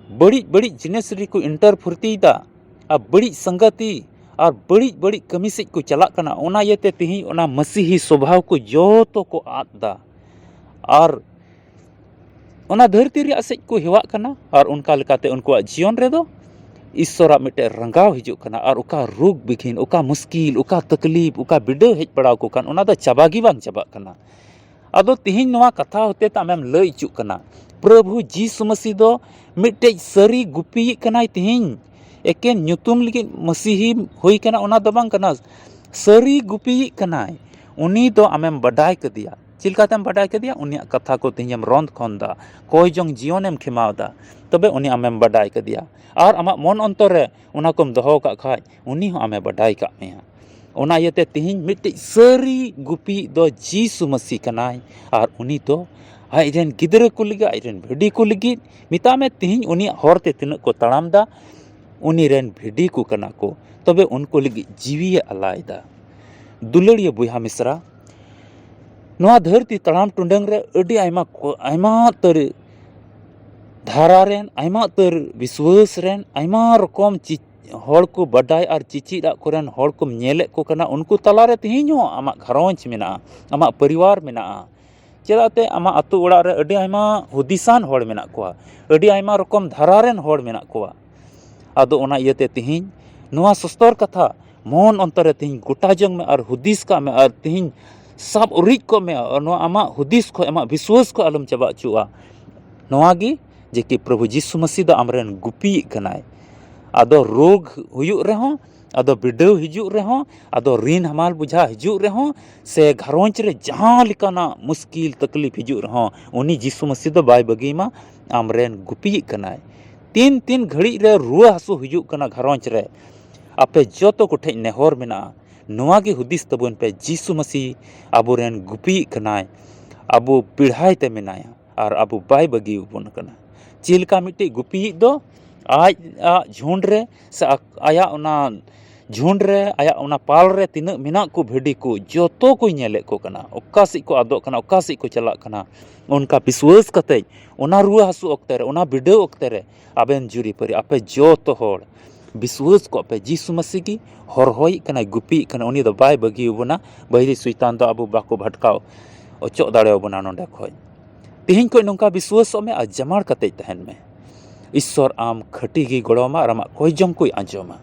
ᱵᱟᱹᱲᱤᱡ ᱵᱟᱹᱲᱤᱡ ᱡᱤᱱᱤᱥ ᱨᱮᱠᱚ ᱤᱱᱴᱟᱨ ᱯᱷᱩᱨᱛᱤᱭᱮᱫᱟ, ᱟᱨ ᱵᱟᱹᱲᱤᱡ ᱥᱟᱝᱜᱟᱛᱤ ᱟᱨ ᱵᱟᱹᱲᱤᱡ ᱵᱟᱹᱲᱤᱡ ᱠᱟᱹᱢᱤ ᱥᱮᱫ ᱠᱚ ᱪᱟᱞᱟᱜ ᱠᱟᱱᱟ᱾ ᱚᱱᱟ ᱤᱭᱟᱹᱛᱮ ᱛᱮᱦᱮᱧ ᱚᱱᱟ ᱢᱟᱹᱥᱤᱦᱤ ᱥᱚᱵᱷᱟᱣ ᱠᱚ ᱡᱚᱛᱚ ᱠᱚ ᱟᱫ ᱮᱫᱟ ᱟᱨ ᱚᱱᱟ ᱫᱷᱟᱹᱨᱛᱤ ᱨᱮᱭᱟᱜ ᱥᱮᱫ ᱠᱚ ᱦᱮᱣᱟᱜ ᱠᱟᱱᱟ, ᱟᱨ ᱚᱱᱠᱟ ᱞᱮᱠᱟᱛᱮ ᱩᱱᱠᱩᱣᱟᱜ ᱡᱤᱭᱚᱱ ᱨᱮᱫᱚ ᱤᱥᱥᱚᱨᱟᱜ ᱢᱤᱫᱴᱮᱱ ᱨᱟᱸᱜᱟᱣ ᱦᱤᱡᱩᱜ ᱠᱟᱱᱟ, ᱟᱨ ᱚᱠᱟ ᱨᱳᱜᱽ ᱵᱤᱜᱷᱤᱱ, ᱚᱠᱟ ᱢᱩᱥᱠᱤᱞ, ᱚᱠᱟ ᱛᱟᱠᱞᱤᱯ, ᱚᱠᱟ ᱵᱤᱰᱟᱹᱣ ᱦᱮᱡ ᱵᱟᱲᱟ ᱟᱠᱚ ᱠᱟᱱ, ᱚᱱᱟ ᱫᱚ ᱪᱟᱵᱟ ᱜᱮ ᱵᱟᱝ ᱪᱟᱵᱟᱜ ᱠᱟᱱᱟ᱾ ᱟᱫᱚ ᱛᱮᱦᱮᱧ ᱱᱚᱣᱟ ᱠᱟᱛᱷᱟ ᱦᱚᱛᱮ ᱛᱮ ᱟᱢᱮᱢ ᱞᱟᱹᱭ ᱦᱚᱪᱚᱜ ᱠᱟᱱᱟ, ᱯᱨᱚᱵᱷᱩ ᱡᱤᱥᱩ ᱢᱟᱹᱥᱤ ᱫᱚ ᱢᱤᱫᱴᱮᱡ ᱥᱟᱹᱨᱤ ᱜᱩᱯᱤᱭᱤᱡ ᱠᱟᱱᱟᱭ ᱛᱮᱦᱮᱧ᱾ ᱮᱠᱮᱱ ᱧᱩᱛᱩᱢ ᱞᱟᱹᱜᱤᱫ ᱢᱟᱹᱥᱤᱦᱤ ᱦᱩᱭ ᱠᱟᱱᱟ, ᱚᱱᱟ ᱫᱚ ᱵᱟᱝ ᱠᱟᱱᱟ᱾ ᱥᱟᱹᱨᱤ ᱜᱩᱯᱤᱭᱤᱡ ᱠᱟᱱᱟᱭ᱾ ᱩᱱᱤ ᱫᱚ ᱟᱢᱮᱢ ᱵᱟᱰᱟᱭ ᱠᱟᱫᱮᱭᱟ᱾ ᱪᱮᱫ ᱞᱮᱠᱟᱛᱮᱢ ᱵᱟᱰᱟᱭ ᱠᱟᱫᱮᱭᱟ? ᱩᱱᱤᱭᱟᱜ ᱠᱟᱛᱷᱟ ᱠᱚ ᱛᱮᱦᱮᱧᱮᱢ ᱨᱚᱸᱫ ᱠᱷᱚᱱ ᱫᱟ, ᱠᱚᱭ ᱡᱚᱝ ᱡᱤᱭᱚᱱᱮᱢ ᱠᱷᱮᱢᱟᱣ ᱫᱟ, ᱛᱚᱵᱮ ᱩᱱᱤ ᱟᱢᱮᱢ ᱵᱟᱰᱟᱭ ᱠᱟᱫᱮᱭᱟ᱾ ᱟᱨ ᱟᱢᱟᱜ ᱢᱚᱱ ᱚᱱᱛᱚᱨ ᱨᱮ ᱚᱱᱟ ᱠᱚᱢ ᱫᱚᱦᱚ ᱠᱟᱜ ᱠᱷᱟᱡ, ᱩᱱᱤ ᱦᱚᱸ ᱟᱢᱮ ᱵᱟᱰᱟᱭ ᱠᱟᱜ ᱢᱮᱭᱟ᱾ ᱚᱱᱟ ᱤᱭᱟᱹᱛᱮ ᱛᱮᱦᱮᱧ ᱢᱤᱫᱴᱤᱡ ᱥᱟᱹᱨᱤ ᱜᱩᱯᱤᱭᱤᱡ ᱫᱚ ᱡᱤᱥᱩ ᱢᱟᱹᱥᱤ ᱠᱟᱱᱟᱭ, ᱟᱨ ᱩᱱᱤ ᱫᱚ ᱟᱡ ᱨᱮᱱ ᱜᱤᱫᱽᱨᱟᱹ ᱠᱚ ᱞᱟᱹᱜᱤᱫ, ᱟᱡ ᱨᱮᱱ ᱵᱷᱤᱰᱤ ᱠᱚ ᱞᱟᱹᱜᱤᱫ, ᱢᱮᱛᱟᱜ ᱢᱮ ᱛᱮᱦᱮᱧ ᱩᱱᱤᱭᱟᱜ ᱦᱚᱨ ᱛᱮ ᱛᱤᱱᱟᱹᱜ ᱠᱚ ᱛᱟᱲᱟᱢ ᱫᱟ, ᱩᱱᱤ ᱨᱮᱱ ᱵᱷᱤᱰᱤ ᱠᱚ ᱠᱟᱱᱟ ᱠᱚ, ᱛᱚᱵᱮ ᱩᱱᱠᱩ ᱞᱟᱹᱜᱤᱫ ᱡᱤᱣᱤᱭᱮ ᱟᱞᱟᱭ ᱫᱟ᱾ ᱫᱩᱞᱟᱹᱲᱤᱭᱟᱹ ᱵᱚᱭᱦᱟ ᱢᱤᱥᱨᱟ, ᱱᱚᱣᱟ ᱫᱷᱟᱹᱨᱛᱤ ᱛᱟᱲᱟᱢ ᱴᱩᱰᱟᱹᱝ ᱨᱮ ᱟᱹᱰᱤ ᱟᱭᱢᱟ ᱠᱚ-, ᱟᱭᱢᱟ ᱩᱛᱟᱹᱨ ᱫᱷᱟᱨᱟ ᱨᱮᱱ, ᱟᱭᱢᱟ ᱩᱛᱟᱹᱨ ᱵᱤᱥᱣᱟᱹᱥ ᱨᱮᱱ, ᱟᱭᱢᱟ ᱨᱚᱠᱚᱢ ᱪᱤ-, ᱦᱚᱲ ᱠᱚ ᱵᱟᱰᱟᱭ ᱟᱨ ᱪᱤᱪᱤᱫ ᱟᱜ ᱠᱚᱨᱮᱱ ᱦᱚᱲ ᱠᱚᱢ ᱧᱮᱞᱮᱫ ᱠᱚ ᱠᱟᱱᱟ᱾ ᱩᱱᱠᱩ ᱛᱟᱞᱟᱨᱮ ᱛᱮᱦᱮᱧ ᱦᱚᱸ ᱟᱢᱟᱜ ᱜᱷᱟᱨᱚᱸᱡᱽ ᱢᱮᱱᱟᱜᱼᱟ, ᱟᱢᱟᱜ ᱯᱚᱨᱤᱵᱟᱨ ᱢᱮᱱᱟᱜᱼᱟ᱾ ᱪᱮᱫᱟᱜ ᱛᱮ ᱟᱢᱟᱜ ᱟᱹᱛᱩ ᱚᱲᱟᱜ ᱨᱮ ᱟᱹᱰᱤ ᱟᱭᱢᱟ ᱦᱩᱫᱤᱥᱟᱱ ᱦᱚᱲ ᱢᱮᱱᱟᱜ ᱠᱚᱣᱟ, ᱟᱹᱰᱤ ᱟᱭᱢᱟ ᱨᱚᱠᱚᱢ ᱫᱷᱟᱨᱟ ᱨᱮᱱ ᱦᱚᱲ ᱢᱮᱱᱟᱜ ᱠᱚᱣᱟ᱾ ᱟᱫᱚ ᱚᱱᱟ ᱤᱭᱟᱹᱛᱮ ᱛᱮᱦᱮᱧ ᱱᱚᱣᱟ ᱥᱚᱥᱛᱚᱨ ᱠᱟᱛᱷᱟ ᱢᱚᱱ ᱚᱱᱛᱚᱨ ᱨᱮ ᱛᱮᱦᱮᱧ ᱜᱚᱴᱟ ᱡᱚᱝ ᱢᱮ ᱟᱨ ᱦᱩᱫᱤᱥ ᱠᱟᱜ ᱢᱮ ᱟᱨ ᱛᱮᱦᱮᱧ ᱥᱟᱵ ᱩᱨᱤᱡ ᱠᱚᱜ ᱢᱮ᱾ ᱟᱨ ᱱᱚᱣᱟ ᱟᱢᱟᱜ ᱦᱩᱫᱤᱥ ᱠᱷᱚᱱ, ᱟᱢᱟᱜ ᱵᱤᱥᱣᱟᱹᱥ ᱠᱷᱚᱱ ᱟᱞᱚᱢ ᱪᱟᱵᱟ ᱦᱚᱪᱚᱣᱟᱜᱼᱟ᱾ ᱱᱚᱣᱟ ᱜᱮ ᱡᱮ ᱠᱤ ᱯᱨᱚᱵᱷᱩ ᱡᱤᱥᱩ ᱢᱟᱹᱥᱤ ᱫᱚ ᱟᱢᱨᱮᱱ ᱜᱩᱯᱤᱭᱤᱡ ᱠᱟᱱᱟᱭ᱾ ᱟᱫᱚ ᱨᱳᱜᱽ ᱦᱩᱭᱩᱜ ᱨᱮᱦᱚᱸ, ᱟᱫᱚ ᱵᱤᱰᱟᱹᱣ ᱦᱤᱡᱩᱜ ᱨᱮᱦᱚᱸ, ᱟᱫᱚ ᱨᱤᱱ ᱦᱟᱢᱟᱞ ᱵᱩᱡᱷᱟ ᱦᱤᱡᱩᱜ ᱨᱮᱦᱚᱸ, ᱥᱮ ᱜᱷᱟᱨᱚᱸᱡᱽ ᱨᱮ ᱡᱟᱦᱟᱸ ᱞᱮᱠᱟᱱᱟᱜ ᱢᱩᱥᱠᱤᱞ ᱛᱟᱠᱞᱤᱯ ᱦᱤᱡᱩᱜ ᱨᱮᱦᱚᱸ, ᱩᱱᱤ ᱡᱤᱥᱩ ᱢᱟᱹᱥᱤ ᱫᱚ ᱵᱟᱭ ᱵᱟᱹᱜᱤᱭᱟᱢᱟ, ᱟᱢᱨᱮᱱ ᱜᱩᱯᱤᱭᱤᱡ ᱠᱟᱱᱟᱭ᱾ ᱛᱤᱱ ᱛᱤᱱ ᱜᱷᱟᱹᱲᱤᱡ ᱨᱮ ᱨᱩᱣᱟᱹ ᱦᱟᱹᱥᱩ ᱦᱤᱡᱩᱜ ᱠᱟᱱᱟ ᱜᱷᱟᱨᱚᱸᱡᱽ ᱨᱮ, ᱟᱯᱮ ᱡᱚᱛᱚ ᱠᱚᱴᱷᱮᱱ ᱱᱮᱦᱚᱨ ᱢᱮᱱᱟᱜᱼᱟ, ᱱᱚᱣᱟ ᱜᱮ ᱦᱩᱫᱤᱥ ᱛᱟᱵᱚᱱ ᱯᱮ, ᱡᱤᱥᱩ ᱢᱟᱹᱥᱤ ᱟᱵᱚᱨᱮᱱ ᱜᱩᱯᱤᱭᱤᱡ ᱠᱟᱱᱟᱭ, ᱟᱵᱚ ᱯᱤᱲᱦᱟᱭ ᱛᱮ ᱢᱮᱱᱟᱭᱟ ᱟᱨ ᱟᱵᱚ ᱵᱟᱭ ᱵᱟᱹᱜᱤ ᱟᱵᱚᱱ ᱠᱟᱱᱟ᱾ ᱪᱮᱫ ᱞᱮᱠᱟ ᱢᱤᱫᱴᱤᱡ ᱜᱩᱯᱤᱭᱤᱡ ᱫᱚ ᱟᱡ ᱟᱜ ᱡᱷᱩᱸᱰ ᱨᱮ ᱥᱮ ᱟᱠ-, ᱟᱭᱟᱜ ᱚᱱᱟ ᱡᱷᱩᱸᱰ ᱨᱮ, ᱟᱭᱟᱜ ᱚᱱᱟ ᱯᱟᱞ ᱨᱮ ᱛᱤᱱᱟᱹᱜ ᱢᱮᱱᱟᱜ ᱠᱚ ᱵᱷᱤᱰᱤ ᱠᱚ, ᱡᱚᱛᱚ ᱠᱚᱭ ᱧᱮᱞᱮᱫ ᱠᱚ ᱠᱟᱱᱟ, ᱚᱠᱟ ᱥᱮᱫ ᱠᱚ ᱟᱫᱚᱜ ᱠᱟᱱᱟ, ᱚᱠᱟ ᱥᱮᱫ ᱠᱚ ᱪᱟᱞᱟᱜ ᱠᱟᱱᱟ᱾ ᱚᱱᱠᱟ ᱵᱤᱥᱣᱟᱹᱥ ᱠᱟᱛᱮ ᱚᱱᱟ ᱨᱩᱣᱟᱹ ᱦᱟᱹᱥᱩ ᱚᱠᱛᱮ ᱨᱮ, ᱚᱱᱟ ᱵᱤᱰᱟᱹᱣ ᱚᱠᱛᱮ ᱨᱮ ᱟᱵᱮᱱ ᱡᱩᱨᱤᱯᱟᱹᱨᱤ, ᱟᱯᱮ ᱡᱚᱛᱚ ᱦᱚᱲ ᱵᱤᱥᱣᱟᱹᱥ ᱠᱚᱜ ᱯᱮ, ᱡᱤᱥᱩ ᱢᱟᱹᱥᱤ ᱜᱮ ᱦᱚᱨᱦᱚᱭᱤᱡ ᱠᱟᱱᱟᱭ, ᱜᱩᱯᱤᱭᱤᱡ ᱠᱟᱱᱟᱭ, ᱩᱱᱤ ᱫᱚ ᱵᱟᱭ ᱵᱟᱹᱜᱤ ᱟᱵᱚᱱᱟ᱾ ᱵᱟᱹᱭᱨᱤ ᱥᱩᱭᱛᱟᱱ ᱫᱚ ᱟᱵᱚ ᱵᱟᱠᱚ ᱵᱷᱟᱴᱠᱟᱣ ᱚᱪᱚᱜ ᱫᱟᱲᱮᱭᱟᱵᱚᱱᱟ ᱱᱚᱰᱮ ᱠᱷᱚᱡ᱾ ᱛᱮᱦᱮᱧ ᱠᱷᱚᱡ ᱱᱚᱝᱠᱟ ᱵᱤᱥᱣᱟᱹᱥᱚᱜ ᱢᱮ ᱟᱨ ᱡᱟᱢᱟᱲ ᱠᱟᱛᱮ ᱛᱟᱦᱮᱱ ᱢᱮ᱾ ᱤᱥᱥᱚᱨ ᱟᱢ ᱠᱷᱟᱹᱴᱤ ᱜᱮ ᱜᱚᱲᱚ ᱟᱢᱟ ᱟᱨ ᱟᱢᱟᱜ ᱠᱚᱭ ᱡᱚᱝ ᱠᱚᱭ ᱟᱸᱡᱚᱢᱟ᱾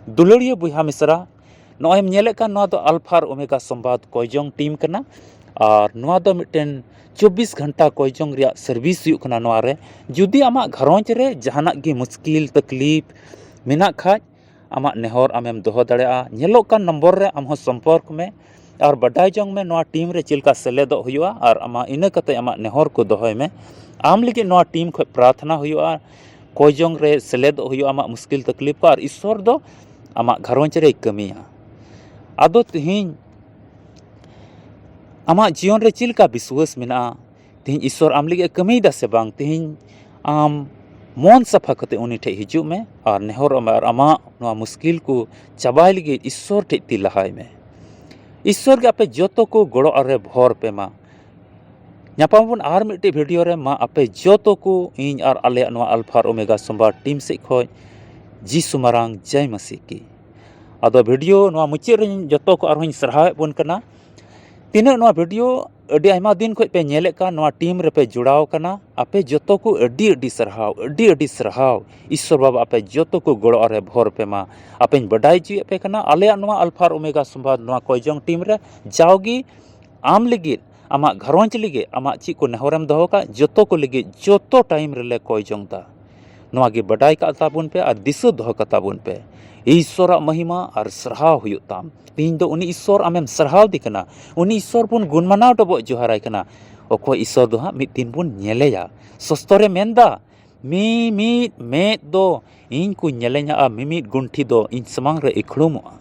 ᱫᱩᱞᱟᱹᱲᱤᱭᱟᱹ ᱵᱚᱭᱦᱟ ᱢᱤᱥᱨᱟ, ᱱᱚᱜᱼᱚᱭ ᱮᱢ ᱧᱮᱞᱮᱫ ᱠᱟᱱ, ᱱᱚᱣᱟ ᱫᱚ ᱟᱞᱯᱷᱟ ᱟᱨ ᱳᱢᱮᱜᱟ ᱥᱚᱢᱵᱟᱫ ᱠᱚᱭ ᱡᱚᱝ ᱴᱤᱢ ᱠᱟᱱᱟ᱾ ᱟᱨ ᱱᱚᱣᱟ ᱫᱚ ᱢᱤᱫᱴᱮᱱ ᱪᱚᱵᱵᱤᱥ ᱜᱷᱚᱱᱴᱟ ᱠᱚᱭ ᱡᱚᱝ ᱨᱮᱭᱟᱜ ᱥᱟᱨᱵᱷᱤᱥ ᱦᱩᱭᱩᱜ ᱠᱟᱱᱟ᱾ ᱱᱚᱣᱟ ᱨᱮ ᱡᱩᱫᱤ ᱟᱢᱟᱜ ᱜᱷᱟᱨᱚᱸᱡᱽ ᱨᱮ ᱡᱟᱦᱟᱱᱟᱜ ᱜᱮ ᱢᱩᱥᱠᱤᱞ ᱛᱟᱠᱞᱤᱯ ᱢᱮᱱᱟᱜ ᱠᱷᱟᱡ, ᱟᱢᱟᱜ ᱱᱮᱦᱚᱨ ᱟᱢᱮᱢ ᱫᱚᱦᱚ ᱫᱟᱲᱮᱭᱟᱜᱼᱟ᱾ ᱧᱮᱞᱚᱜ ᱠᱟᱱ ᱱᱚᱢᱵᱚᱨ ᱨᱮ ᱟᱢ ᱦᱚᱸ ᱥᱚᱢᱯᱚᱨᱠ ᱢᱮ ᱟᱨ ᱵᱟᱰᱟᱭ ᱡᱚᱝ ᱢᱮ ᱱᱚᱣᱟ ᱴᱤᱢ ᱨᱮ ᱪᱮᱫ ᱞᱮᱠᱟ ᱥᱮᱞᱮᱫᱚᱜ ᱦᱩᱭᱩᱜᱼᱟ ᱟᱨ ᱟᱢᱟᱜ, ᱤᱱᱟᱹ ᱠᱟᱛᱮ ᱟᱢᱟᱜ ᱱᱮᱦᱚᱨ ᱠᱚ ᱫᱚᱦᱚᱭ ᱢᱮ᱾ ᱟᱢ ᱞᱟᱹᱜᱤᱫ ᱱᱚᱣᱟ ᱴᱤᱢ ᱠᱷᱚᱱ ᱯᱨᱟᱨᱛᱷᱱᱟ ᱦᱩᱭᱩᱜᱼᱟ, ᱠᱚᱭ ᱡᱚᱝ ᱨᱮ ᱥᱮᱞᱮᱫᱚᱜ ᱦᱩᱭᱩᱜᱼᱟ ᱟᱢᱟᱜ ᱢᱩᱥᱠᱤᱞ ᱛᱟᱠᱞᱤᱯ ᱠᱚ, ᱟᱨ ᱤᱥᱥᱚᱨ ᱫᱚ ᱟᱢᱟᱜ ᱜᱷᱟᱨᱚᱸᱡᱽ ᱨᱮᱭ ᱠᱟᱹᱢᱤᱭᱟ᱾ ᱟᱫᱚ ᱛᱮᱦᱮᱧ ᱟᱢᱟᱜ ᱡᱤᱭᱚᱱ ᱨᱮ ᱪᱮᱫ ᱞᱮᱠᱟ ᱵᱤᱥᱣᱟᱹᱥ ᱢᱮᱱᱟᱜᱼᱟ? ᱛᱮᱦᱮᱧ ᱤᱥᱥᱚᱨ ᱟᱢ ᱞᱟᱹᱜᱤᱫ ᱮ ᱠᱟᱹᱢᱤᱭᱮᱫᱟ ᱥᱮ ᱵᱟᱝ? ᱛᱮᱦᱮᱧ ᱟᱢ ᱢᱚᱱ ᱥᱟᱯᱷᱟ ᱠᱟᱛᱮ ᱩᱱᱤ ᱴᱷᱮᱡ ᱦᱤᱡᱩᱜ ᱢᱮ ᱟᱨ ᱱᱮᱦᱚᱨᱚᱜ ᱢᱮ ᱟᱨ ᱟᱢᱟᱜ ᱱᱚᱣᱟ ᱢᱩᱥᱠᱤᱞ ᱠᱚ ᱪᱟᱵᱟᱭ ᱞᱟᱹᱜᱤᱫ ᱤᱥᱥᱚᱨ ᱴᱷᱮᱡ ᱛᱤ ᱞᱟᱦᱟᱭ ᱢᱮ᱾ ᱤᱥᱥᱚᱨ ᱜᱮ ᱟᱯᱮ ᱡᱚᱛᱚ ᱠᱚ ᱜᱚᱲᱚ ᱟᱨᱮ ᱵᱷᱚᱨ ᱯᱮ ᱢᱟ᱾ ᱧᱟᱯᱟᱢ ᱟᱵᱚᱱ ᱟᱨ ᱢᱤᱫᱴᱮᱡ ᱵᱷᱤᱰᱤᱭᱳ ᱨᱮ᱾ ᱢᱟ ᱟᱯᱮ ᱡᱚᱛᱚ ᱠᱚ ᱤᱧ ᱟᱨ ᱟᱞᱮᱭᱟᱜ ᱱᱚᱣᱟ ᱟᱞᱯᱷᱟ ᱟᱨ ᱳᱢᱮᱜᱟ ᱥᱚᱢᱵᱟᱫ ᱴᱤᱢ ᱥᱮᱫ ᱠᱷᱚᱡ ᱡᱤᱥᱩ ᱢᱟᱨᱟᱝ ᱡᱟᱭ ᱢᱟᱥᱤ ᱠᱤ᱾ ᱟᱫᱚ ᱵᱷᱤᱰᱤᱭᱳ ᱱᱚᱣᱟ ᱢᱩᱪᱟᱹᱫ ᱨᱮᱧ ᱡᱚᱛᱚ ᱠᱚ ᱟᱨᱦᱚᱸᱧ ᱥᱟᱨᱦᱟᱣᱮᱫ ᱵᱚᱱ ᱠᱟᱱᱟ᱾ ᱛᱤᱱᱟᱹᱜ ᱱᱚᱣᱟ ᱵᱷᱤᱰᱤᱭᱳ ᱟᱹᱰᱤ ᱟᱭᱢᱟ ᱫᱤᱱ ᱠᱷᱚᱡ ᱯᱮ ᱧᱮᱞᱮᱫ ᱠᱟᱱ, ᱱᱚᱣᱟ ᱴᱤᱢ ᱨᱮᱯᱮ ᱡᱚᱲᱟᱣ ᱠᱟᱱᱟ, ᱟᱯᱮ ᱡᱚᱛᱚ ᱠᱚ ᱟᱹᱰᱤ ᱟᱹᱰᱤ ᱥᱟᱨᱦᱟᱣ, ᱟᱹᱰᱤ ᱟᱹᱰᱤ ᱥᱟᱨᱦᱟᱣ᱾ ᱤᱥᱥᱚᱨ ᱵᱟᱵᱟ ᱟᱯᱮ ᱡᱚᱛᱚ ᱠᱚ ᱜᱚᱲᱚ ᱟᱨᱮ ᱵᱷᱚᱨ ᱯᱮ ᱢᱟ᱾ ᱟᱯᱮᱧ ᱵᱟᱰᱟᱭ ᱦᱚᱪᱚᱭᱮᱫ ᱯᱮ ᱠᱟᱱᱟ, ᱟᱞᱮᱭᱟᱜ ᱱᱚᱣᱟ ᱟᱞᱯᱷᱟ ᱟᱨ ᱳᱢᱮᱜᱟ ᱥᱚᱢᱵᱟᱫ ᱱᱚᱣᱟ ᱠᱚᱭᱡᱚᱝ ᱴᱤᱢ ᱨᱮ ᱡᱟᱣᱜᱮ ᱟᱢ ᱞᱟᱹᱜᱤᱫ, ᱟᱢᱟᱜ ᱜᱷᱟᱨᱚᱸᱡᱽ ᱞᱟᱹᱜᱤᱫ, ᱟᱢᱟᱜ ᱪᱮᱫ ᱠᱚ ᱱᱮᱦᱚᱨᱮᱢ ᱫᱚᱦᱚ ᱠᱟᱜ, ᱡᱚᱛᱚ ᱠᱚ ᱞᱟᱹᱜᱤᱫ ᱡᱚᱛᱚ ᱴᱟᱭᱤᱢ ᱨᱮᱞᱮ ᱠᱚᱭ ᱡᱚᱝ ᱫᱟ᱾ ᱱᱚᱣᱟ ᱜᱮ ᱵᱟᱰᱟᱭ ᱠᱟᱜ ᱛᱟᱵᱚᱱ ᱯᱮ ᱟᱨ ᱫᱤᱥᱟᱹ ᱫᱚᱦᱚ ᱠᱟᱛᱟ ᱵᱚᱱ ᱯᱮ᱾ ᱤᱥᱥᱚᱨᱟᱜ ᱢᱚᱦᱤᱢᱟ ᱟᱨ ᱥᱟᱨᱦᱟᱣ ᱦᱩᱭᱩᱜ ᱛᱟᱢ᱾ ᱛᱤᱦᱤᱧ ᱫᱚ ᱩᱱᱤ ᱤᱥᱥᱚᱨ ᱟᱢᱮᱢ ᱥᱟᱨᱦᱟᱣ ᱫᱮ ᱠᱟᱱᱟ, ᱩᱱᱤ ᱤᱥᱥᱚᱨ ᱵᱚᱱ ᱜᱩᱱ ᱢᱟᱱᱟᱣ ᱰᱚᱵᱚᱜ ᱡᱚᱦᱟᱨᱟᱭ ᱠᱟᱱᱟ᱾ ᱚᱠᱚᱭ ᱤᱥᱥᱚᱨ ᱫᱚ ᱦᱟᱸᱜ ᱢᱤᱫ ᱫᱤᱱ ᱵᱚᱱ ᱧᱮᱞᱮᱭᱟ᱾ ᱥᱚᱥᱛᱚᱨᱮ ᱢᱮᱱᱫᱟ, ᱢᱤᱢᱤᱫ ᱢᱮᱫ ᱫᱚ ᱤᱧ ᱠᱚ ᱧᱮᱞᱮᱧᱟ ᱟᱨ ᱢᱤᱢᱤᱫ ᱜᱩᱱᱴᱷᱤ ᱫᱚ ᱤᱧ ᱥᱟᱢᱟᱝ ᱨᱮ ᱤᱠᱷᱲᱩᱢᱚᱜᱼᱟ᱾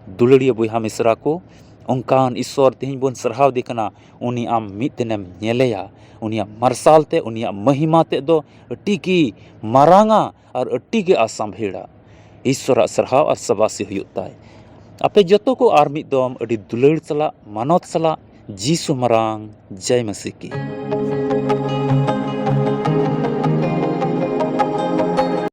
ᱫᱩᱞᱟᱹᱲᱤᱭᱟᱹ ᱵᱚᱭᱦᱟ ᱢᱤᱥᱨᱟ ᱠᱚ, ᱚᱱᱠᱟᱱ ᱤᱥᱥᱚᱨ ᱛᱮᱦᱮᱧ ᱵᱚᱱ ᱥᱟᱨᱦᱟᱣ ᱫᱮ ᱠᱟᱱᱟ, ᱩᱱᱤ ᱟᱢ ᱢᱤᱫ ᱫᱤᱱᱮᱢ ᱧᱮᱞᱮᱭᱟ᱾ ᱩᱱᱤᱭᱟᱜ ᱢᱟᱨᱥᱟᱞ ᱛᱮ, ᱩᱱᱤᱭᱟᱜ ᱢᱚᱦᱤᱢᱟ ᱛᱮᱫ ᱫᱚ ᱟᱹᱰᱤ ᱜᱮ ᱢᱟᱨᱟᱝᱟ ᱟᱨ ᱟᱹᱰᱤ ᱜᱮ ᱟᱥᱟᱢᱵᱷᱮᱲᱟ᱾ ᱤᱥᱥᱚᱨᱟᱜ ᱥᱟᱨᱦᱟᱣ ᱟᱨ ᱥᱟᱵᱟᱥᱤ ᱦᱩᱭᱩᱜ ᱛᱟᱭ᱾ ᱟᱯᱮ ᱡᱚᱛᱚ ᱠᱚ ᱟᱨ ᱢᱤᱫ ᱫᱚᱢ ᱟᱹᱰᱤ ᱫᱩᱞᱟᱹᱲ ᱥᱟᱞᱟᱜ, ᱢᱟᱱᱚᱛ ᱥᱟᱞᱟᱜ, ᱡᱤᱥᱩ ᱢᱟᱨᱟᱝ ᱡᱟᱭ ᱢᱟᱥᱤ ᱠᱤ᱾